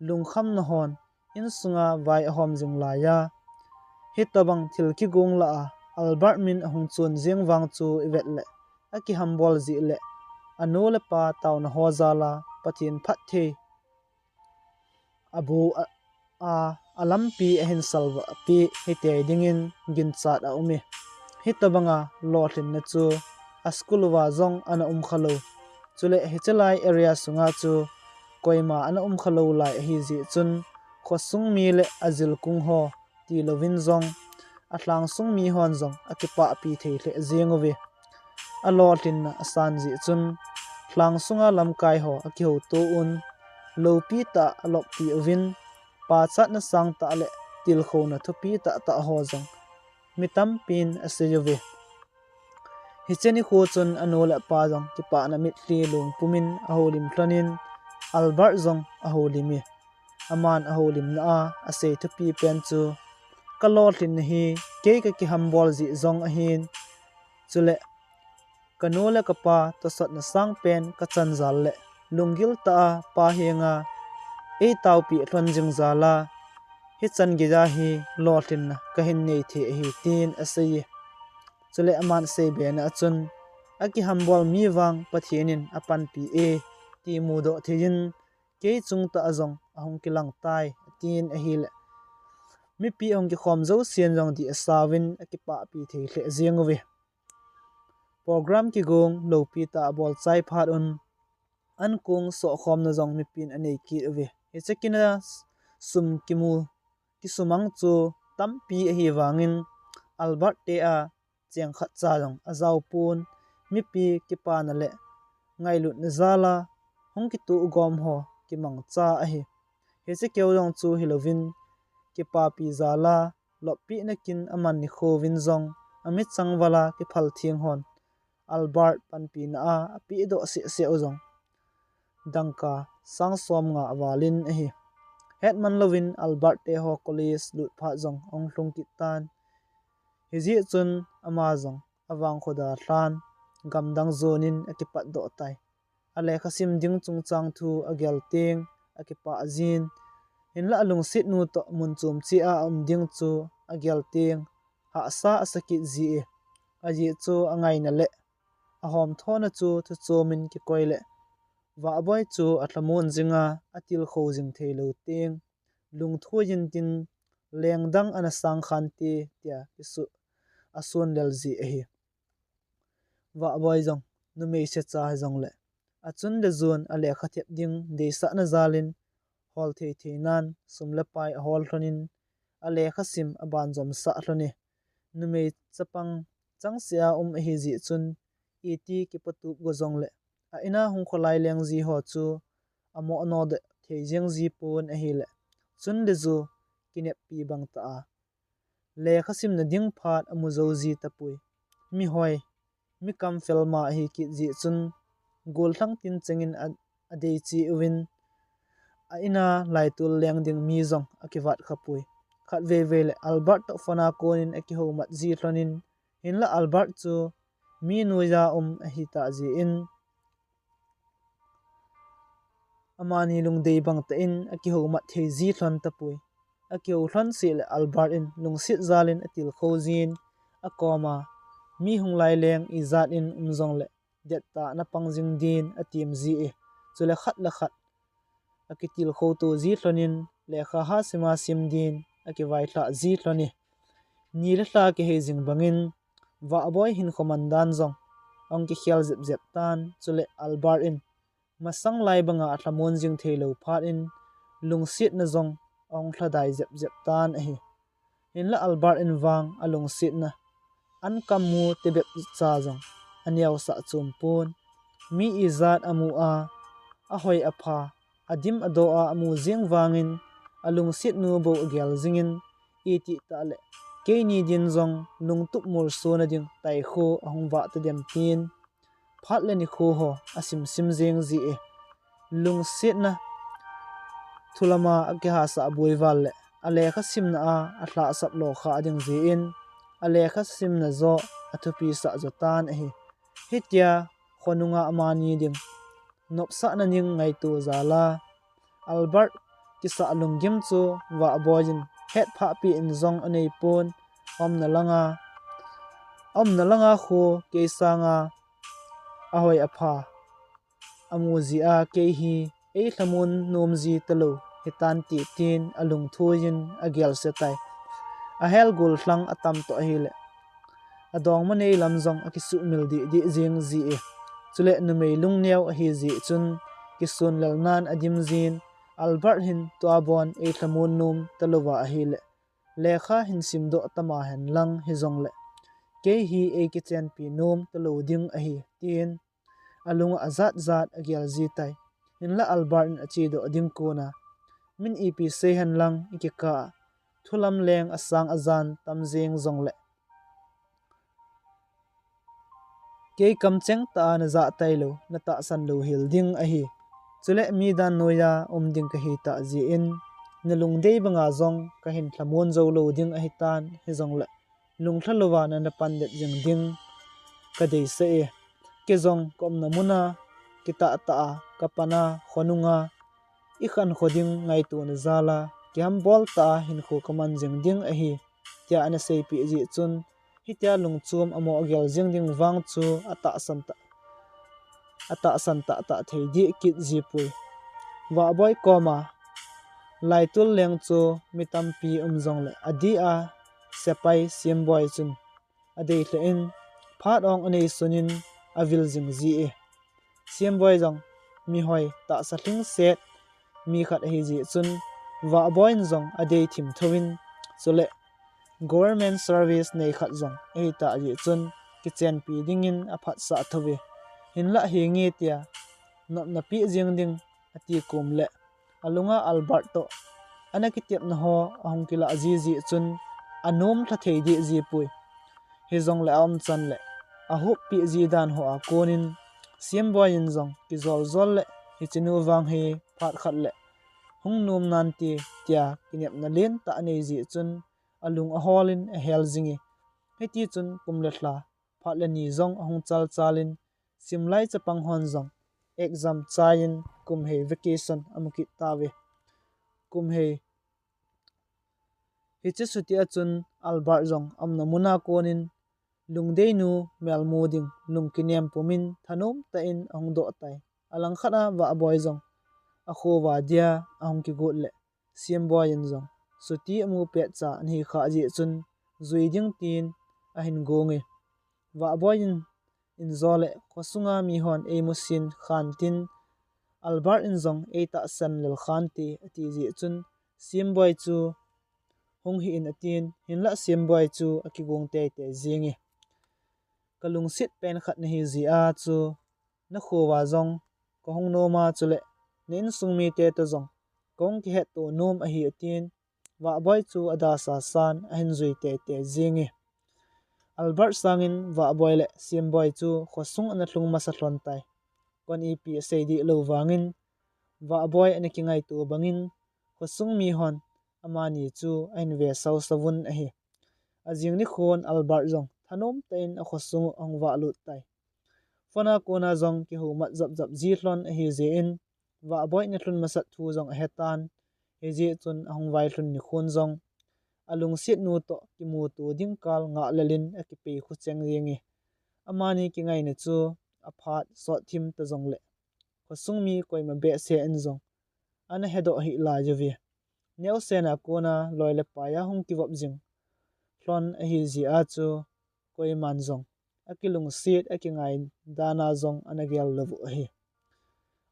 lungkhamna hon insunga vai ahom jing laiya, hitobang thil kigong lah a Albert min ahung chon jeng vang chu ivet leh akihambol jeh le anu le apa taona ho jal a Pathen phatthei abu a, a, alampi ahin salvah peh hitei dingin ginchat aume. Hitobanga lolhinna chu aschool uva jong ana umkhalou, chule hichelai area sunga chu koima ana umkhalou lai ahijeh chun khosung mi le ajilkung ho tilouvin jong alhangsung mihon jong akipahpi thei lheh jeng uve. Alolhinna asan jeh chun lhangsunga lamkai ho akihouto un, loupitah a aloppeh uvin, pachatna sangtah le tilkhouna thupi tahtah ho jong mi tampin asei uve. Hiche nikho chun anu le apa jong kipahna mitlhi lungpumin ahoulim lhonin, Albert jong ahoulim e. Aman ahoulimna a asei thupi pen chu, kalolhinna hi kei kakihambol jeh jong ahin, chule kanu le kapa tosotna sangpen kachan jal le lunggil tah a Pa henga eitaopeh lhon jing jal a, hichan geija hi lolhinna kahin nei thei ahi, tin asei e. Chule aman asei bena a chun, akihambol mi vang Pathen in apanpi e ti mudoh theiyin, kei chungtah a jong ahung kilang tai, atin ahile mipi ahung kikhom jousen jong dih asauvin akipahpi thei lheh jeng uve. Program kigong loupitah abol chai phat un, ankong sohkhomna jong mipin anei kit uve. Hiche kin a sum kimu, kisumang chu tampi ahivangin Albert te a cheng khatcha jong ajaopon, mipi kipana le ngailutna jal a hung kitoh gom ho kimangcha ahi. Hiche keu jong chu hilouvin, kipapi jal a loppehna kin aman nikhouvin jong amichang val a kiphal theng hon Albert panpina a apehdoh sehseh u jong dangka sang somnga val in ahi. Hetmanlouvin Albert te ho college lut phat jong ahung lhung kit tan. Hijeh chun ama jong avangkho dalhan gamdang jonin akipatdoh tai. Alekhasim ding chungchang thu agel teng akipah jin, hinlah alungsetnu toh mun chom cheh a aum ding chu agel teng hahsa asa kit ji e. Ajeh chu angaina le ahomthona chu thuchomin kikoi le Vahboi chu alhamon jinga atilkhou jing theilou teng lungthoiyin tin, lengdang ana sangkhante tia kisu asunlel ji ahi. Vahboi jong numei secha hijongle achun le jon alekha thep ding deisahna jalin hol thei thei nan sum le pai ahol lhonin alekhasim abanjomsah lhone. Numei chapang changseh a um ahijeh chun iti kipatup go jongle a-in a hung kholai leng ji ho chu amoh nodoh thei jeng ji pon ahile chun le jo kineppi bangtah a lekhasimna ding phat amu jou ji tapoi. Mihoi, mi kamfel ma ahi kit jeh chun gollhang tinchengin a, adei cheh uvin a-in a laitol leng ding mi jong akivat khapoi. Khatvei vei le Albert toh phone a konin akihoumat ji lhonin, hinlah Albert chu mi noiya um ahitah jeh in amani lungdei bangtah in akihoumat thei ji lhon tapoi. Akihou lhon seh le Albert in lungset jalin atilkhou jin akoma, mi hung lai leng ijat in um jongle detta na pang jing din a tim ji e. Chule khat le khat a kitilkhou to ji lhonin, lekha ha sima sim din a kivaithlah ji lhon e. Ni le lha kihei jing bangin, Vahboi hinkho man dan jong ahung kikhel jep jep tan, chule Albert in masang lai banga a lhamon jing thei lou phat in, lungsetna jong ahung lhadai jep jep tan ahi. Hinla Albert in vang a lungsetna, an kam mu tibep cha jong a neosah chom pon. Mi ijat a mu a, a hoi a pha, a dim a do a a mu jing vangin, a lungset nu bou a gel jingin, iti tah le, keini din jong lungtup molso na ding taikho ahung vah ta dem tin, phat le nikho ho a simsim jing ji e. Lungsetna thu lama a kihasah buival le a lekha simna a a lhahsap lo kha ding jin, a lekha simna jo a thupi sah jo tan ahi. Hitia khonunga amani ding nopsahna ding ngaito jal a, Albert kisah lunggim chu Vahboi in hetphahpi in jong a nei pon, omna langa, omna langa khu kei sanga a hoi a pha a mu ji a, kei hi ei lhamon nom ji talou hitan ti tin a lungthu in a gelse tai. A hel gul lhang a tam toh ahile, a dongma nei lam jong a kisuhmil dih dih jing ji e. Chule numei lungneo ahi ji chun, kisun lel nan a dim jin, Albert hin tua bon ei lhamon nom talouva ahile, lekha hin simdoh tama hen lang hijongle, kei hi ei kichenpi nom talou ding ahi, tin a lunga a jat jat a gel ji tai. Hinla Albert in a chedoh ding kona, min ipi sei hen lang i kikah a, thu lam leng a sang a jan tam jing jongle, kei kamcheng tah a na jah tailou, na tahsan lou hel ding ahi. Chule mi dan noiya um ding kahi tah jin, na lungdei banga jong ka hin lhamon jou lou ding ahi tan, hijongle lunglha louva na na pan det jing ding ka deisah e. Kei jong ka umna muna kitah tah a, ka pan a, khonunga i khankho ding ngaitona jal a, kihambol tah a hinkho ka man jing ding ahi, tia ana seipeh ji chun, hitia lungchom a mo gel jing ding vang chu a tahsan tah, a tahsan tah tah thei dih kit ji poi. Vahboi koma laitul leng chu mi tampi um jongle, a dia sepai Simboi chun a deilheh in, phat ong a nei sunin a vil jing ji e. Simboi jong mihoi tahsa lhingset mi khat ahi ji chun, Vahboi in jong a dei thim thouvin, chule government service nei khat jong ahi tah ji chun, kichenpi dingin a phatsah thouve. Hinlah hinge tia nopna peh jing ding a ti kom le, a lunga Albert toh ana kitepna ho a hung kilah ji ji chun, a nom lha thei dih ji poi. Hijongle a umchan le a huppeh ji dan ho a konin, Simboi in jong kijol jol le, hiche nu vang hi phat khat le hung nom nante, tia kinepna lentah a nei ji chun, a lung a holin a hel jing e. Hiti chun kum le lha, phat le ni jong a hung chal chalin, simlai chapang hon jong exam chaiyin kum hei vacation a mu kit tauve. Kum hei, hiche chuti a chun Albert jong a umna muna konin, lungdeinu melmu ding lungkinem pumin thanom tah in a hung doh tai. A langkhat a Vahboi jong a khova dia a hung kigot le, Simboi in jong chuti a mu pet cha ana hi kha ji chun, jui ding tin a hin gong e. Vahboi in, in jo le khosunga mihon ei musin khan tin, Albert in jong ei tahsan lel khante a ti ji chun, Simboi chu hung hih in a tin, hinlah Simboi chu a kigong tei tei jing e. Ka lungset pen khat na hi ji a chu, na khova jong ka hung nom a, chule na insung mite toh jong ka hung kihetto nom ahi, a tin, Vahboi chu a dasa san a hin jui tei tei jing e. Albert sangin Vahboi le Simboi chu khosung ana lhung masa lhon tai. Kon ipi a sei dih lou vangin, Vahboi ana kingaito bangin, khosung mihon amani chu a hin ve sau sau vun ahi. A jing nikhon Albert jong thanom tah in a khosung u a hung vah lut tai. Phone a kona jong kihoumat jap jap ji lhon ahi jeh in, Vahboi ana lhun masat thu jong a he tan. Hijeh chun a hung vai lhun nikhon jong a lungset nu toh kimuto ding kal ngah lel in a kipei khu cheng jing e. Amani kingaina chu phat sot thim ta jongle, khosung mi koima behseh in jong ana hedoh hih lai uve. Neosen a kona loi le pai a hung kivop jing lhon ahi jeh a chu koiman jong akilungset, akingai dan a jong ana gel lou u ahi.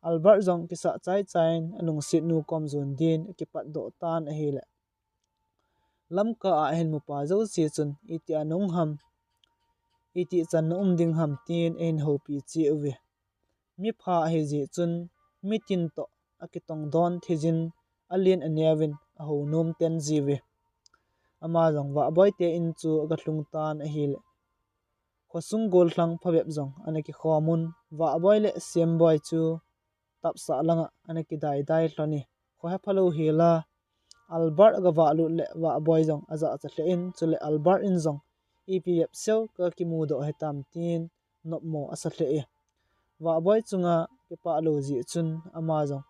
Albert jong kisah chaichai in alungset nu kom jon din akipatdoh tan ahile, Lamka a ahin mupa jouse chun, "Itia nahung ham, itih chan na um ding ham?" tin ahin houpi cheh uve. Mipha ahi jeh chun, mitin toh akitong don thei jin, alen aneo in ahou nom ten jiuve. Ama jong Vahboi te in chu aga lhung tan ahile, khosung gollhang phabep jong ana kikhom un, Vahboi le Semboi chu tapsah langa ana kidaidai lhon e. Khohe phalou hela, Albert aga vahlut le Vahboi jong ajahcha lheh in, chule Albert in jong, "Ipi bep seu kakimudoh hitam?" tin nopmo asa lheh e. Vahboi chunga kipah lou jeh chun ama jong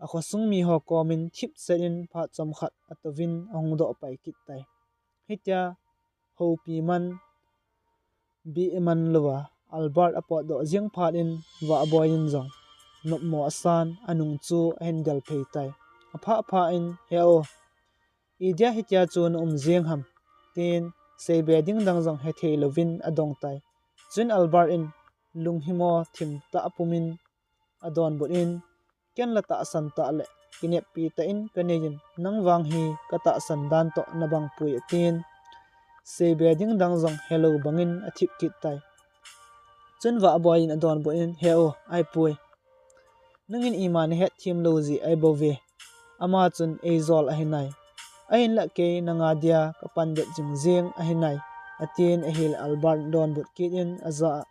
akhosung miho komin thipset in phat chomkhat atouvin ahung doh pai kit tai. Hitia houpi man, bih man louva Albert apotdoh jing phat in Vahboi in jong nopmo asan, anung chu ahin del phei tai. Aphah phah in, "He o, idia hitia chu na um jing ham?" tin seibe ding dang jong hethei louvin adong tai. Chun Albert in lunghimo thim tah pumin adonbut in, "Ken la tahsan tah le kineppi tah in kanei in, nang vang hi katahsan dan toh nabang poi," atin, seibe ding dang jong helou bangin athip kit tai. Chun Vahboi in adonbut in, "He o, ahipoi. Nangin ima nahet them lou jeh ahi bouve. Ama chun eijol ahi nai. Ahinlah kei nanga dia kapan det jing jeng ahi nai," atin ahile Albert donbut kit in ajah a,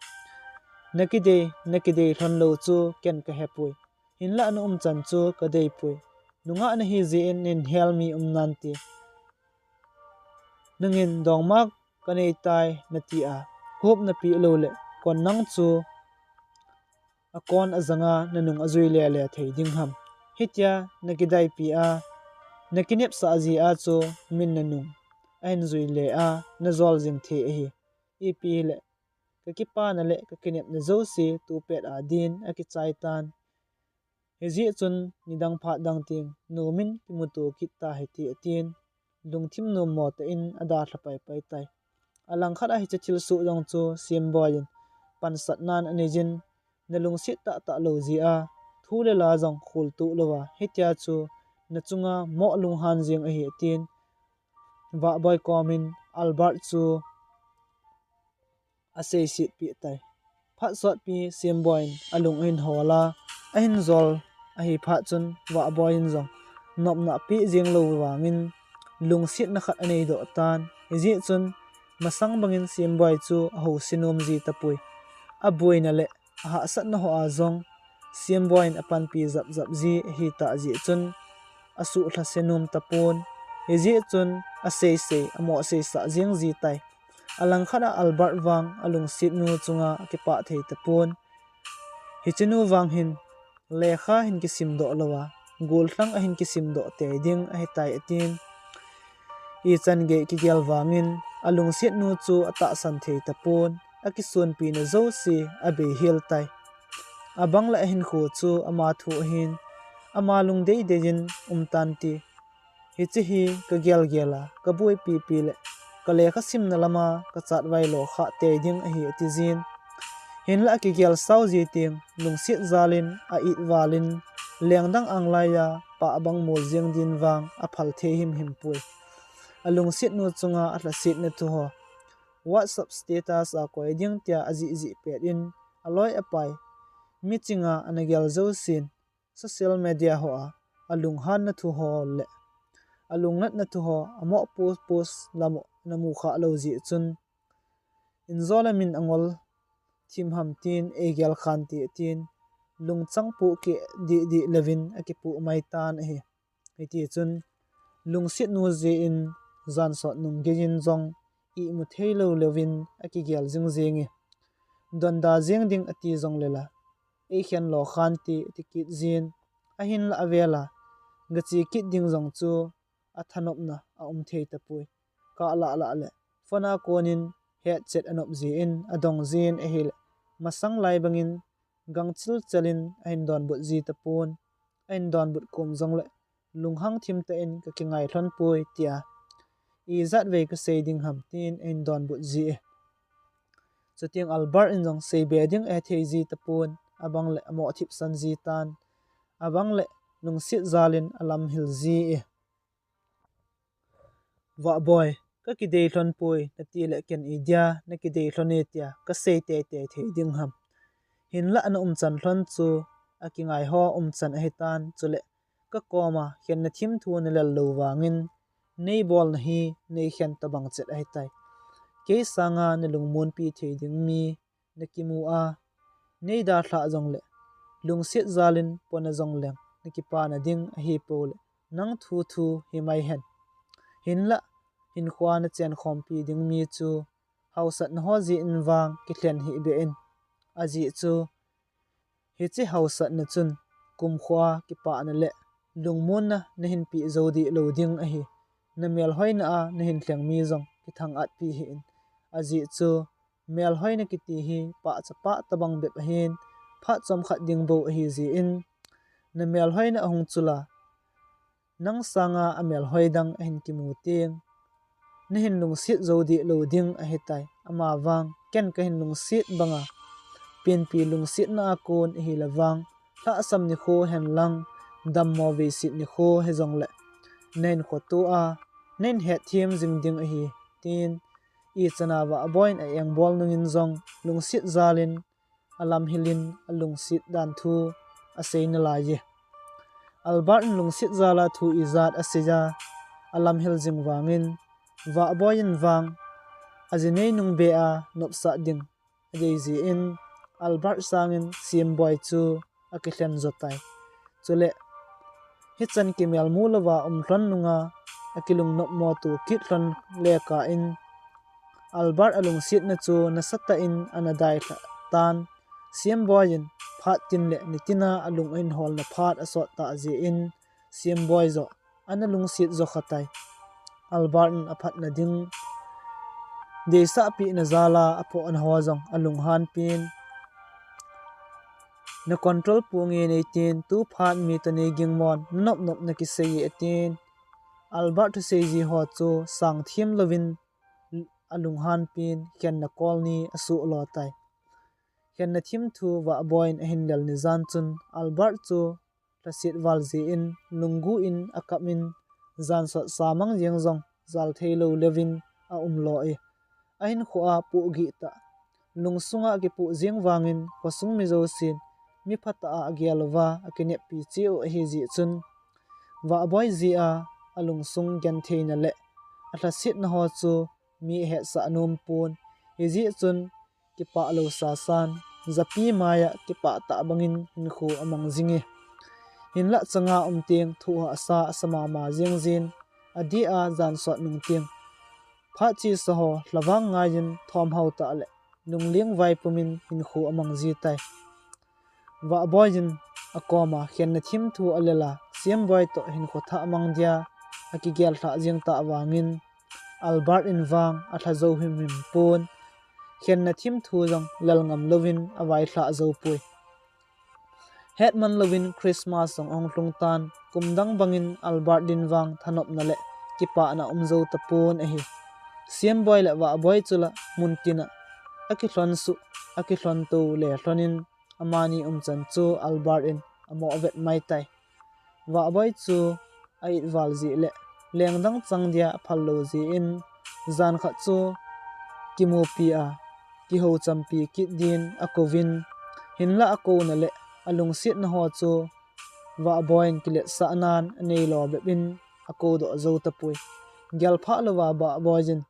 "Nakidei, nakidei lhon lou chu ken kahepoi. Hinlah na umchan chu kadeipoi. Nungah nahi jeh in nahin hel mi um nante. Nangin dongma kanei tai nati a, hop napeh lou le kon nang chu akon ajanga nanung ajui lele thei ding ham? Hitia nakidaipi a, nakinepsah jeh a chu min nanung ahin jui le a, najol jing thei ahi. Ipi hile kakipana le kakinepna jouse tupet a din akichai tan. Hijeh chun nidang phat dang teng nomin kimuto kit tahite," atin lungthim nommo tah in adalha paipai tai. Alangkhat a hiche thilsoh jong chu Semboi in pansatnan anei jin, "Nalungset tahtah lou jeh a thu le la jong kholtoh louva hitia chu nachunga moh lunghan jeng ahi," atin Vahboi komin Albert chu aseiset peh tai. Phat sotpi Semboi in alung ahin hol a, ahin jol ahi phat chun Vahboi in jong nopna apeh jeng lou vangin lungsetna khat aneidoh tan. Hijeh chun masang bangin Semboi chu ahousi nom ji tapoi. Aboina le ahahsatna hoa jong Semboi in apanpi japjap ji ahitah jeh chun asuhlhase nom tapon. Hijeh chun aseisei, amoh seisah jeng ji tai. Alangkhat a Albert vang alungset nu chunga akipah thei tapon. Hiche nu vang hin lekha hin kisimdoh louva, gollhang ahin kisimdoh tei ding ahitai atin. Ichan gei kigel vangin alungset nu chu atahsan thei tapon, akisonpina jouse abeihel tai. Abang le ahinkho chu ama thu ahin, ama lungdei dei in umtante. Hiche hi kagelgel a, kaboipipi le kalekha simna lama kachatvai lo kha tei ding ahi, ati jin. Hinlah akigel sao ji teng, lungset jal in a-it val in, lengdang anglai a pah abang mol jeng din vang aphal thei himhim poi. Alungset nu chunga alhasetna thu ho WhatsApp status a koi ding tia ajih jih pet in, aloi apai, michinga ana gel jousen, social media hoa alunghanna thu ho le alungnatna thu ho amoh post post lama ana mukha lou jeh chun, injol a min angol thim ham tin eigel khante tin, lungchang pohkeh dihdih louvin akipoh mai tan ahi. Hitichun lungset nu jeh in jansot nung geiyin jong imu thei lou louvin akigel jingjing e. Donda jeng ding ati jongle la, eikhen lo khante ati kit jin, ahinlah avel a gache kit ding jong chu athanopna aum thei tapoi. Kahlah lah le phone a konin hetchet anop jin adong jin ahile, masang lai bangin gangchil chelin ahin donbut ji tapon, ahin donbut kom jongle lunghang thim tah in ka kingai lhon poi tia ijat vei ka sei ding ham tin ahin donbut ji e. Chuteng Albert in jong seibe ding ahethei ji tapon, abang le amo thipsan ji tan, abang le lungset jalin alamhil ji e. Vahboi, ka kidei lhon poi, nati le ken idia na kidei lhon e tia ka sei teitei thei ding ham. Hinlah na umchan lhon chu akingai ho umchan ahitan, chule ka koma khenna thim thu na lel lou vangin nei bolna hi nei khen tabang chet ahitai. Kei sanga na lungmonpi thei ding mi na kimu a, nei dalhah jongle lungset jalin pona jongleng na kipana ding ahipole nang thu thu himai hen. Hinlah hinkhoa na chenkhompi ding mi chu hausatna ho jeh in vang kilhen hih beh in. Ajeh chu hiche hausatna chun kumkhoa kipana le lungmonna nahin peh jou deh lou ding ahi. Na melhoina a nahin lheng mi jong kithang-at pi hih in. Ajeh chu melhoina kiti hi pahcha pah tabang bep ahin, phat chomkhat ding bou ahi jeh in, na melhoina ahung chula nang sanga amelhoi dang ahin kimu teng nahin lungset jou deh lou ding ahitai. Amavang ken kahin lungset banga penpi lungsetna a kon ahile vang, lhahsam nikho henlang dammo veiset nikho hijongle nahin khoto a nahin hetthem jing ding ahi, tin ichan a Vahboi in a engbol nungin jong lungset jalin alamhilin alungset dan thu asei nalai e. Albert in lungset jala thu ijat asei a alamhil jing vangin, Vahboi in vang ajinei nung beh a nopsah ding adei jeh in Albert sangin Simboi chu akilhen jo tai. Chule hichan kimelmu louva um lhon nunga akilungnopmo to kit lhon lekah in Albert alungsetna chu nasatah in ana dailhah tan. Simboi in phat tin le nitin a alung ahin holna phat asot tah jeh in Simboi joh ana lungset jo kha tai. Albert in aphatna ding deisahpehna jala aphohna ho jong alunghanpin, na control ponge neitin, tu phat mi toh nei gingmon, nanop nop nakisei e atin. Albert thusei ji ho chu sangthem louvin alunghanpin khenna kol ni asuhlo tai. Khenna thim thu Vahboi in ahin lel ni jan chun Albert chu lhaset val jeh in lunggu in akap in, jansot samang jeng jong jal thei lou leuvin aumlo e. Ahinkhoa pohgih tah, lungsunga akipoh jeng vangin khosung mi jousen mi phatah a agel uva akineppi cheh u ahi jeh chun, Vahboi jeh a alungsung gentheina le alhasetna ho chu mi ahetsah nom pon. Hijeh chun kipah lou sasan, japi maiya kipah tah bangin hinkho amang jing e. Hinlah changa um teng thoh hahsa asa mama jeng jin, adeh a jansot nung teng phat chesa ho lhavang ngaiyin thomhao tah le lungling vaipumin hinkho amang ji tai. Vahboi in akoma khenna thim thu alel a, Simboi toh hinkho thah mang dia akigel lhah jeng tah vangin, Albert in vang alha jou himhim pon, khenna thim thu jong lel ngam louvin availhah jou poi. Hetman louvin Christmas jong ahung lhung tan, kum dang bangin Albert din vang thanopna le kipana um jou tapon ahi. Simboi le Vahboi chu la muntina akilhon suh, akilhon to le lhonin amani umchan chu Albert in amoh vet mai tai. Vahboi chu a-it val jeh le lengdang chang dia aphal lou jeh in, jankhat chu kimupi a, kihouchampi kit din akouvin, hinlah akouna le alungsetna ho chu Vahboi in kiletsahnan aneilo bep in akoudoh jou tapoi. Gelphah louva Vahboi in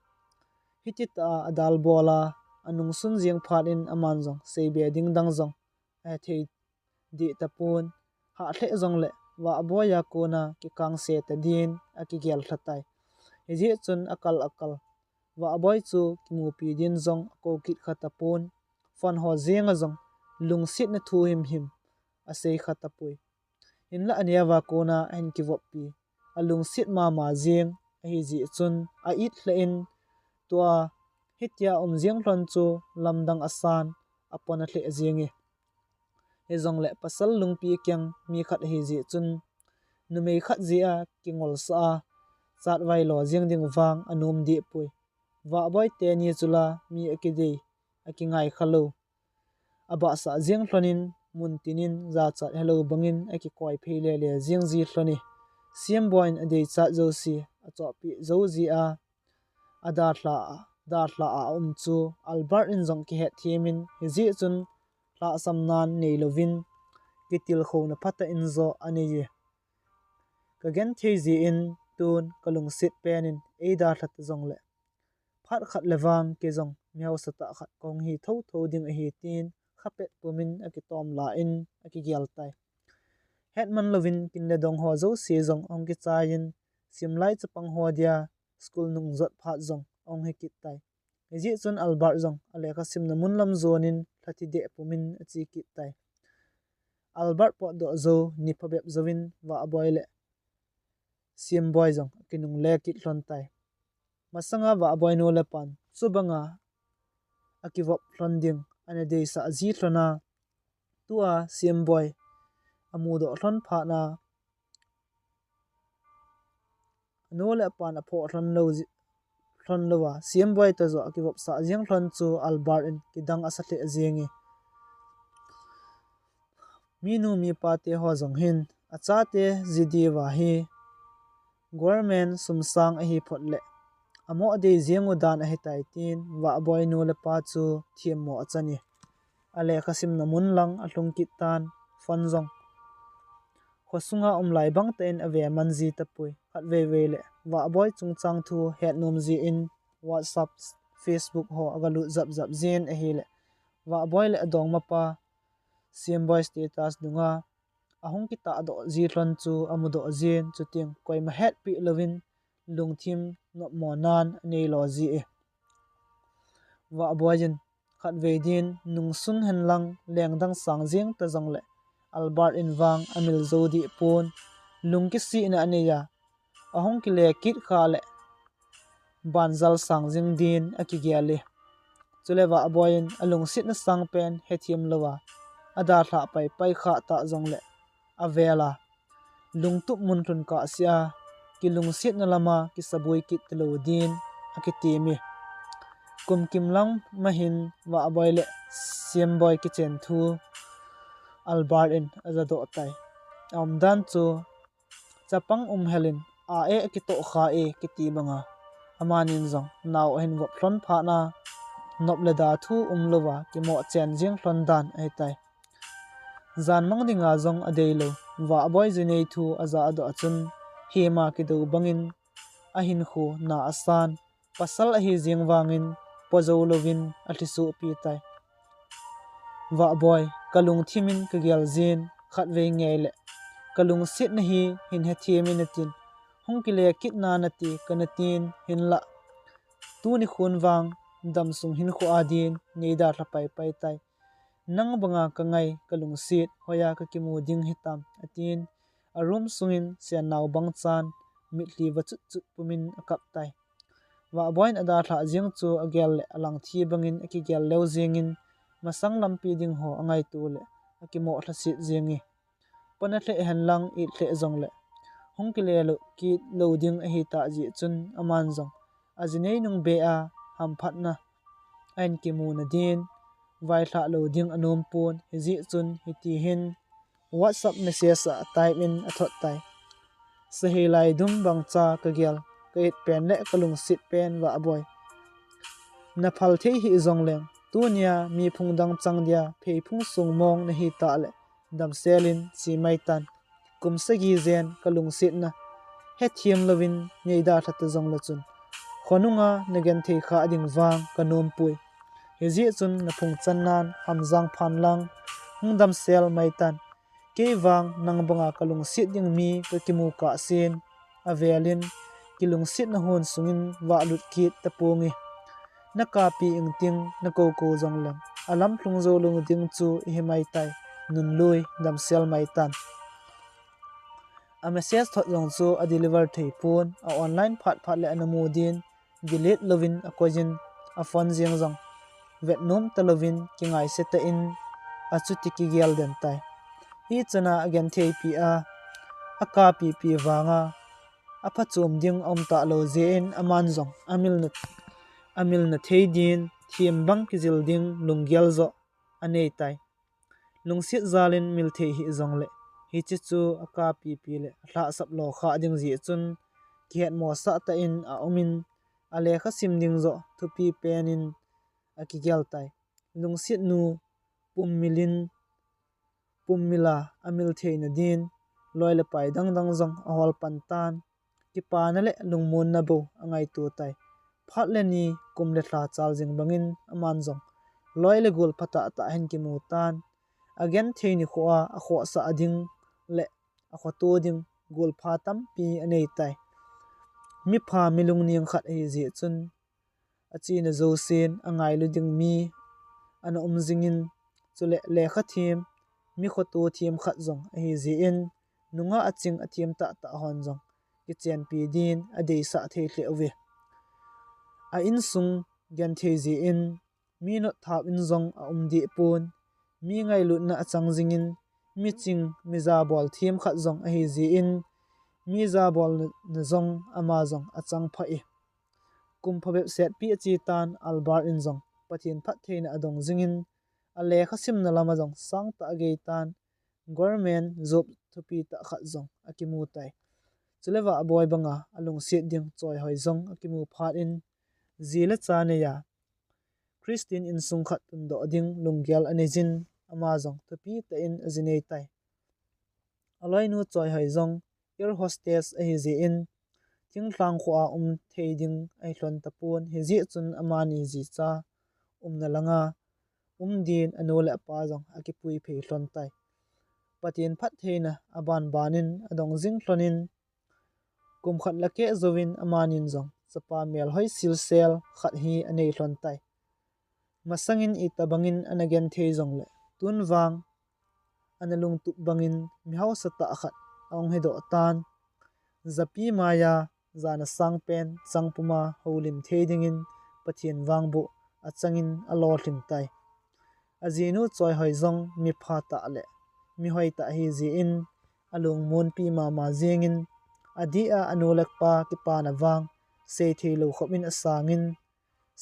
hititah a adalbol a, anungsun jeng phat in aman jong seibe ding dang jong ahethei deh tapon, hah lheh jongle Vahboi a kona kikangse ta din akigel lha tai. Hijeh chun akal akal Vahboi chu kimupi din jong akou kit kha tapon, phone ho jenga jong lungsetna thu himhim asei kha tapoi. Hinlah aneo a kona ahin kivoppi, alungset mama jeng ahi jeh chun a-it lheh in, tua hitia um jeng lhon chu lamdang asan, apon alheh jenge. Hijongle pasal lungpi keng mi khat ahi jeh chun, numei khat jeh a kingolsah a, chatvai lo jeng ding vang anom deh poi. Vahboi teni chu la mi akidei, akingai khalou, abahsah jeng lhonin, muntin in jachat helou bangin akikoi phei lele jeng ji lhon e. Siamboi in adeichat jouse achohpeh jou jeh a, adalha a, dalha a aum chu Albert in jong kihetthem in, hijeh chun lhahsamnan neilouvin, kitilkhouna phatah in joh anei e. Kagenthei jeh in tun kalungset pen in eidalha ta jongle, phat khat le vang kei jong mihaosa tah khat kahung hi thotho ding ahi, tin khapet pumin akitom la in akigel tai. Hetman louvin kin le dong ho jouse jong ahung kichai in, simlai chapang ho dia school nung jot phat jong ahung hi kit tai. Hijeh chun Albert jong alekha simna mun lam jonin lhathi deh pumin ache kit tai. Albert potdoh jou ni phabep jouvin Vahboi le Siamboi jong akinungle kit lhon tai. Masanga Vahboi nu le pan chubanga akivop lhon ding ana deisah ji lhon a, tua Siamboi amudoh lhon phat a, anu le apan aphoh lhon lou ji, lhon louva, Siamboi toh joh akivopsah jeng lhon chu Albert in kidang asa lheh jenge. Minu mipa te ho jong hin achate ji diuva hi government sum sang ahi phot le, amoh dei jeng u dan ahitai, tin Vahboi nu le pa chu themmo achan e. Alekha simna mun lang alhung kit tan, phone jong khosunga um lai bang tah in ave man ji tapoi. Khatvei vei le Vahboi chungchang thu hetnom jeh in WhatsApp, Facebook ho agalut japjap jin ahile, Vahboi le adongmapa Siamboi status dunga ahung kitahdoh ji lhon chu amudoh jin, chuteng koima hetpeh louvin lungthim nopmo nan anei lo ji e. Vahboi in khatvei din nungsun henlang lengdang sang jeng ta jongle, Albert in vang amil jou deh pon, lungkisihna anei a, ahung kile kit kha le banjal sang jeng din akigel e. Chule Vahboi in alungsetna sangpen hethem louva, adalhah paipai kha ta jongle, avel a lungtup mun lhun kahsea, kilungsetna lama kisaboi kit talou din akitem e. Kum kim lang ma hin Vahboi le Siamboi kichen thu Albert in ajadoh tai. Aumdan chu chapang um helin a e akitoh kha e kiti banga, amanin jong nao ahin vop lhon phat a, nop le da thu umlouva kimoh chen jeng lhon dan ahitai. Jan mang dinga jong adeilou, Vahboi jinei thu ajahdoh a chun, hema kidou bangin ahinkho na asan, pasal ahi jeng vangin po jou louvin alhisohpi tai. Vahboi, kalungthim in kagel jin, khatvei ngei le kalungsetna hi hin hethem in atin, hung kile kit nan ati, kana tin, hinlah tuni khun vang damsung hinkho a din neidalha paipai tai. Nang banga kangai, kalungset, hoiya kakimu ding hitam, atin, a room sungin sennao bangchan mitlhi vachut chut pumin akap tai. Vahboi in adalhah jeng chu agel le alangthi bangin akigel leu jengin, masang lampi ding ho angaito le akimoh lhaset jenge. Pona lheh henlang it lheh jongle, hung kile lou kit lou ding ahitah jeh chun aman jong ajinei nung beh a hamphatna ahin kimuna din vailhah lou ding anom pon, hijeh chun hiti hin WhatsApp message a type in athot tai. Sahei lai dum bangcha kagel, ka it pen le kalungset pen Vahboi, naphal thei hih jongleng, tunia mi phung dang chang dia pheiphung sung mong nahi tah le, damsel in che mai tan. Kum sagi jen kalungsetna hethem louvin neidalha ta jongle chun, khonunga nagenthei kha ding vang kanompoi. Hijeh chun naphung channan hamjang phan lang, hung damsel mai tan. Kei vang nang banga kalungset ding mi kakimu kahsen, avelin kilungsetna hon sungin vahlut kit taponge. Nakapi ingting, nakoukou jongleng, alamlhung jou lou ding chu ihi mai tai. Nunlui, damsel mai tan. A message thot jong chu adeliver thei pon, a online phat phat le anamu din, delete louvin akoijin, aphone jeng jong vetnom talouvin kingaise tah in achuti kigel den tai. Hichana agentheipi a, akapipi vanga aphachom ding aum talou jeh in aman jong amilna, amilna thei din thim bang kijil ding lunggel joh anei tai. Lungset jalin mil thei hih jongle, hiche chu akapipi le alhahsap lo kha ding jeh chun kihetmosah tah in aumin, alekha sim ding joh thupi pen in akigel tai. Lungset nu pummilin, pummila amil theina din loi le pai dangdang jong ahol pan tan, kipana le lungmonna bou angaito tai. Phat le ni, kum le lha chal jing bangin aman jong loi le gol phatah tah hin kimu tan, agenthei nikho a akhohsah ding le akhoto ding golpha tampi anei tai. Mipha milungning khat ahi jeh chun achena jousen angailu ding mi ana um jingin, chule lekha them, mi khoto them khat jong ahi jeh in, nungah aching athem tahtah hon jong kichenpi din adeisah thei lheh uve. A insung genthei jeh in mi notthap in jong aum deh pon, mi ngailutna achang jingin, mi ching, mi jabol them khat jong ahi jeh in, mi jabolna jong ama jong achang phah e. Kum phabep setpi ache tan Albert in jong Pathen phattheina adong jingin, alekha simna lama jong sangtah agei tan, government job thupi tah khat jong akimu tai. Chule Vahboi banga alungset ding Choihoi jong akimu phat in, ji le cha neiya Christian insung khat tundoh ding lunggel anei jin, ama jong thupi tah in aji nei tai. Aloinu Choihoi jong air hostess ahi jeh in, thinglhang kho a um thei ding ahi lhon tapon, hijeh chun amani jicha umna langa um din anu le apa jong akipui phei lhon tai. Pathen phattheina aban ban in adong jing lhon in, kum khat le keh jouvin amanin jong chapa melhoi silsel khat hi anei lhon tai. Masangin itobangin ana genthei jongle, tun vang ana lungtup bangin mi haosa tah khat ahung hidoh tan. Japi maiya jana sangpen chang puma houlim thei dingin Pathen vangboh achangin alolhin tai. Ajinu Choihoi jong mipha tah le mihoi tah ahi jeh in, alungmonpi mama jengin, adeh a anu le apa kipana vang seithei lou khop in asangin,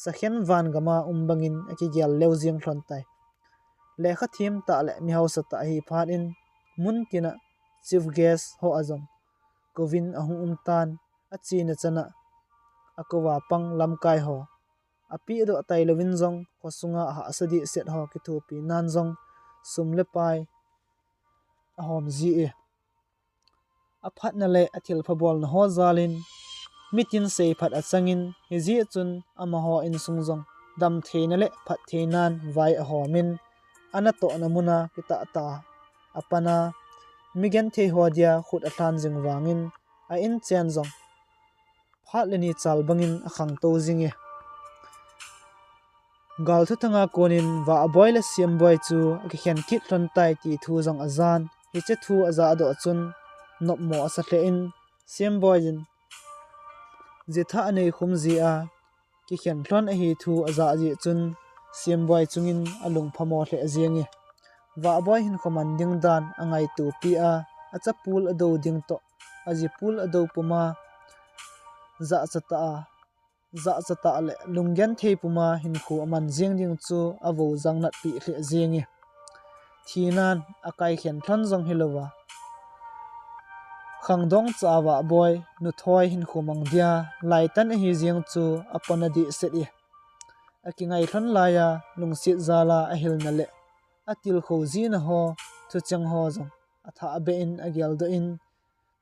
sakhen van gama um bangin akigel leu jeng lhon tai. Lekha them tah le mi haosa tah ahi phat in, mun tina chief guest ho a jong kouvin ahung um tan, achena chana akouva pang lamkai ho apehdoh tailouvin jong, khosunga ahahsa dehset ho kithopi nan jong sum le pai ahom ji e. Aphatna le athilpha bolna ho jalin mitin seiphat achangin, hijeh chun amaho insung jong damtheina le phattheinan vai ahomin, anatohna muna kitahtah a apana, migenthei ho dia khut alhan jing vangin, a inchen jong phat le ni chal bangin akhangtou jinge. Galthuthanga konin Vahboi le Semboi chu akikhen kit lhon tai ti thu jong ajan. Hiche thu ajahdoh chun nopmo asa lheh in, Semboi in jithah anei khum jeh a kikhen lhon ahi thu ajah jeh chun Semboi chungin alungphamo lheh jenge. Vahboi hinkho man ding dan angaitopi a, achapul adou ding toh ajipul adou puma jahcha tah a, jahcha tah le lunggenthei puma hinkho aman jeng ding chu avou jang natpeh lheh jenge. Thinan akaikhen lhon jong hilouva, khangdong cha a Vahboi nuthoi hinkho mang dia laitan ahi jeng chu apona dehset e. Akingai lhon laiya lungset jala ahilna le atilkhou jina ho, thucheng ho jong athahbeh in ageldoh in,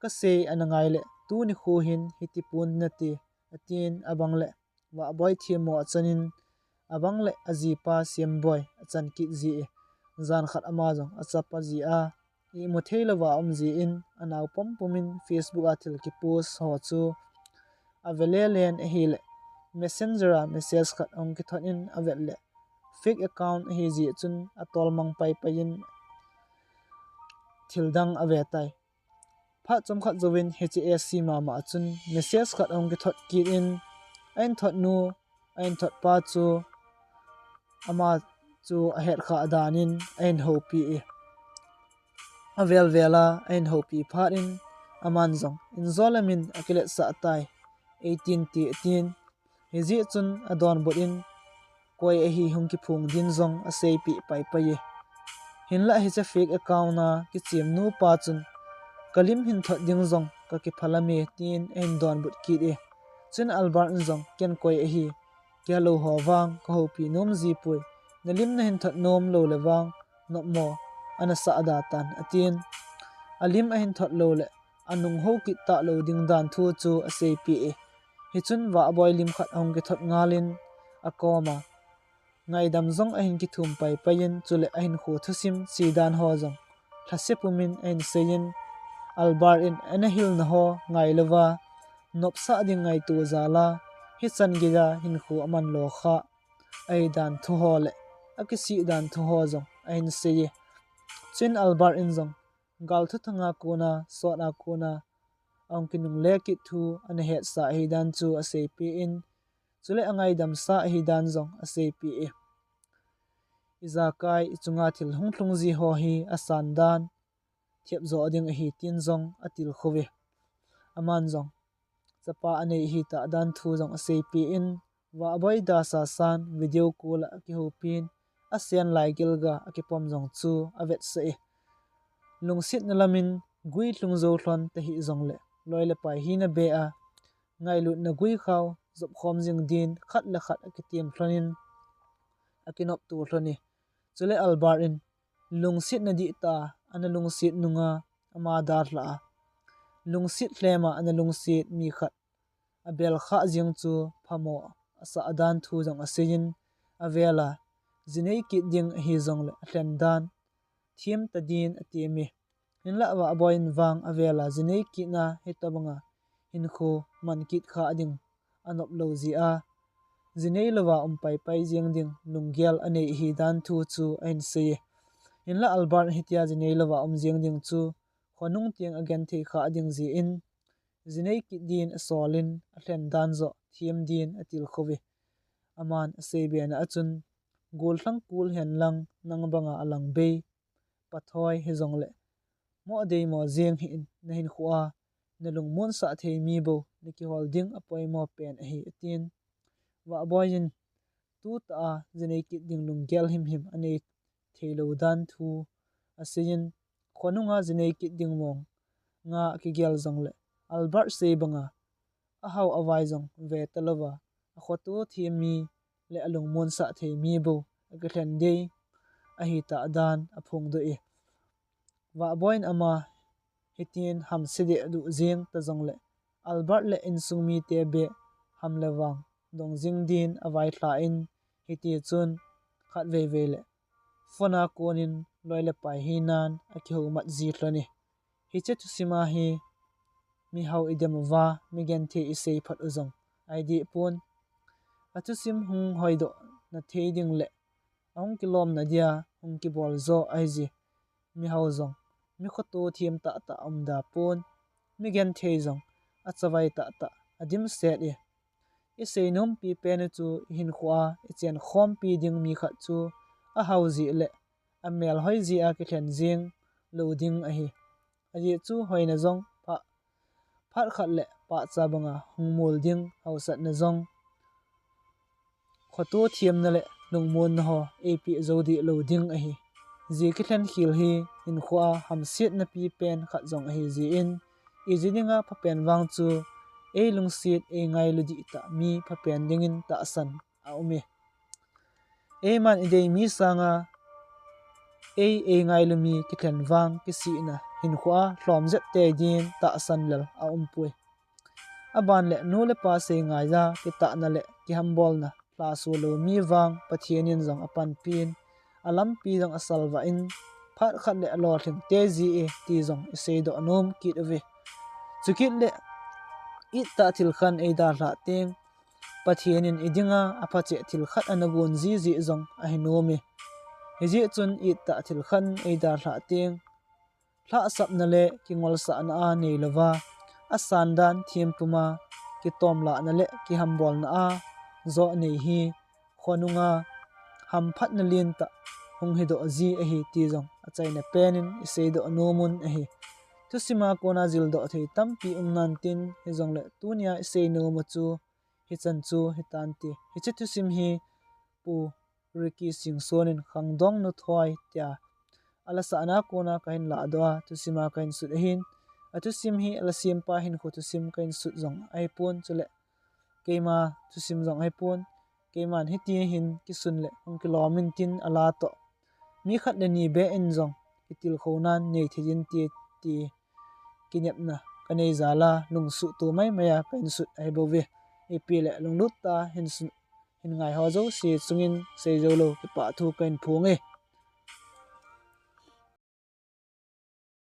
kasei ana ngai le tuni kho hin hiti pon nate, atin, abang le Vahboi themmo achanin, abang le ajipa Semboi achan kit jie. Jan khat ama jong achapa jia, imu thei louva aum jin, anao pumpum in Facebook a thil kipost ho chu ave lelen ahile, Messenger a message khat ahung kithot in avet le, fake account ahi jeh chun atolmang paipai in thildang ave tai. Phat chomkhat jouvin hiche A C mama chun message khat ahung kithot kit in, a inthot nu, a inthot pa chu ama chu ahet khah danin ahin houpi e. Avel vel a ahin houpi phat in aman jong, "Injo le min akiletsah tai, eighteen ti," atin. Hijeh chun adonbut in koi ahi hung kiphong din jong aseipeh paipai e. Hinlah hiche fake account a kichem nupa chun, "Ka lim hin thot ding jong kakiphalam e," tin ahin donbut kit e. Chun Albert in jong, "Ken koi ahi, kihelou ho vang kahoupi nom jipoi, na lim nahin thot nom lou le vang nopmo ana sah da tan," atin. Alim ahin thot lou le anung hou kit talou ding dan thu chu aseipeh e. Hichun Vahboi lim khat ahung kithot ngal in akoma ngaidam jong ahin kithum paipai in, chule ahinkho thusim sedan ho jong lhase pum in ahin sei in, Albert in ana hilna ho ngailouva, nopsah ding ngaito jal a, hichan geiya hinkho aman lo khah ahidan thu ho le akisih dan thu ho jong ahin sei e. Chun Albert in jong gal thuthang a kona, sot a kona ahung kinungle kit thu ana hetsah ahidan chu aseipeh in, chule angaidamsah ahidan jong aseipeh e. Ijakai ichunga thil hung lhung ji ho hi asan dan, thep jo ding ahi tin jong atilkhou ve. Aman jong chapa anei ahitah dan thu jong aseipeh in, Vahboi da sasan video call a akihoupin, asen lai gilga akipom jong chu avetsah e. Lungsetna lamin gui lhung jou lhon tahih jongle, loi le pai hina be a, ngailutna gui khao jopkhom jing din khat le khat akitem lhonin, akinopto lhon e. Chule Albert in lungsetna dihtah a ana lungset nunga ama dalhah a, lungset lhem a ana lungset mi khat abel khah jeng chu phamo asah dan thu jong asei in, avel a jinei kit ding ahi jongle alhen dan them ta din atem e. Hinlah Vahboi in vang avel a jinei kitna hitobanga hinkho man kit khah ding anop lou jeh a, jinei louva um paipai jeng ding lunggel anei ahidan thu chu ahin sei e. Hinlah Albert hitia jinei louva um jeng ding chu khonung teng agenthei khah ding jeh in, jinei kit din asol in, alhen dan joh them din atilkhou ve. Aman asei bena a chun, "Gollhang kul hen lang, nang banga alang bei pathoi hijongle, mo dei mo jeng hih in, nahinkhoa nalungmonsah thei mi bou nakihol ding apoimo pen ahi," atin. Vahboi in tutah a jinei kit ding lunggel himhim anei theilou dan thu asei in, khonunga jinei kit ding mong nga akigel jongle, Albert sei banga ahao avai jong ve talouva, akhoto them mi le alungmonsah thei mi bou akilhen dei ahitah dan aphongdoh e. Vahboi in ama hitin hamse deh duh jeng ta jongle, Albert le insung mite beh ham le vang dong jing din availhah in, hitichun khatvei vei le phone a konin loi le pai hinan akihoumat ji lhon e. Hiche thusim a hi mihao idem uva, migenthei isei phat u jong ahi deh pon. Athusim hung hoidoh na thei ding le ahung kilomna dia hung kibol jo ahije. Mihao jong mikhoto them tahtah aum da pon, migenthei jong achavai tahtah adimset e. Isei nompi pen u chu ihinkhoa ichenkhompi ding mi khat chu ahao jeh le amel hoi jeh a kilhen jeng lou ding ahi. Ajeh chu hoina jong pha, phat khat le pahcha banga hung mol ding, haosatna jong khoto themna le lungmonna ho eipeh jou deh lou ding ahi. Jeh kilhen khel hi hinkhoa hamsetna pi pen khat jong ahi jeh in, iji dinga phapen vang chu eilungset eingailu dihtah mi phapen dingin tahsan aum e. Eiman idei mi sanga ei, eingailu mi kilhen vang kisihna hinkhoa lhom jep tei din tahsan lel aumpoi. Aban le nu le pa sei ngaiya kitahna le kihambolna lhaso lou mi vang Pathen in jong apanpin, alampi jong asalvah in, phat khat le alolhing tei ji e ti jong iseidoh nom kit uve. Chukit le ittah thil khat eidalhah teng, Pathen in idinga aphacheh thil khat ana gon ji jeh jong ahi nom e. Hijeh chun ittah thil khat eidalhah teng, lhahsamna le kingolsahna a neilouva, asan dan thempuma kitomlahna le kihambolna a joh nei hi khonunga hamphatna lentah hung hidoh ji ahi ti jong achaina penin iseidoh nomun ahi. Thusima kona jildoh thei tampi um nan tin, hijongle tunia isei nomu chu hichan chu hitante. Hiche thusim hi Pu Ricky Singson in Khangdong Nu Thoi tia alasahna kona kahin lahdoh a, thusima kahin sut ahin. Athusim hi alasempa hinkho thusim kahin sut jong ahipon, chule keima thusim jong ahipon. Keiman hiti hin kisun le hung kilom intin ala toh, mi khat le ni beh in jong kitilkhounan nei thei inte ti kinepna kanei jal a, lungsuhto maimai a kahin sut ahibouve. Ipi le lunglut tah a hin sun, hin ngaiho jouse chungin seijou lou kipah thu kahin phonge.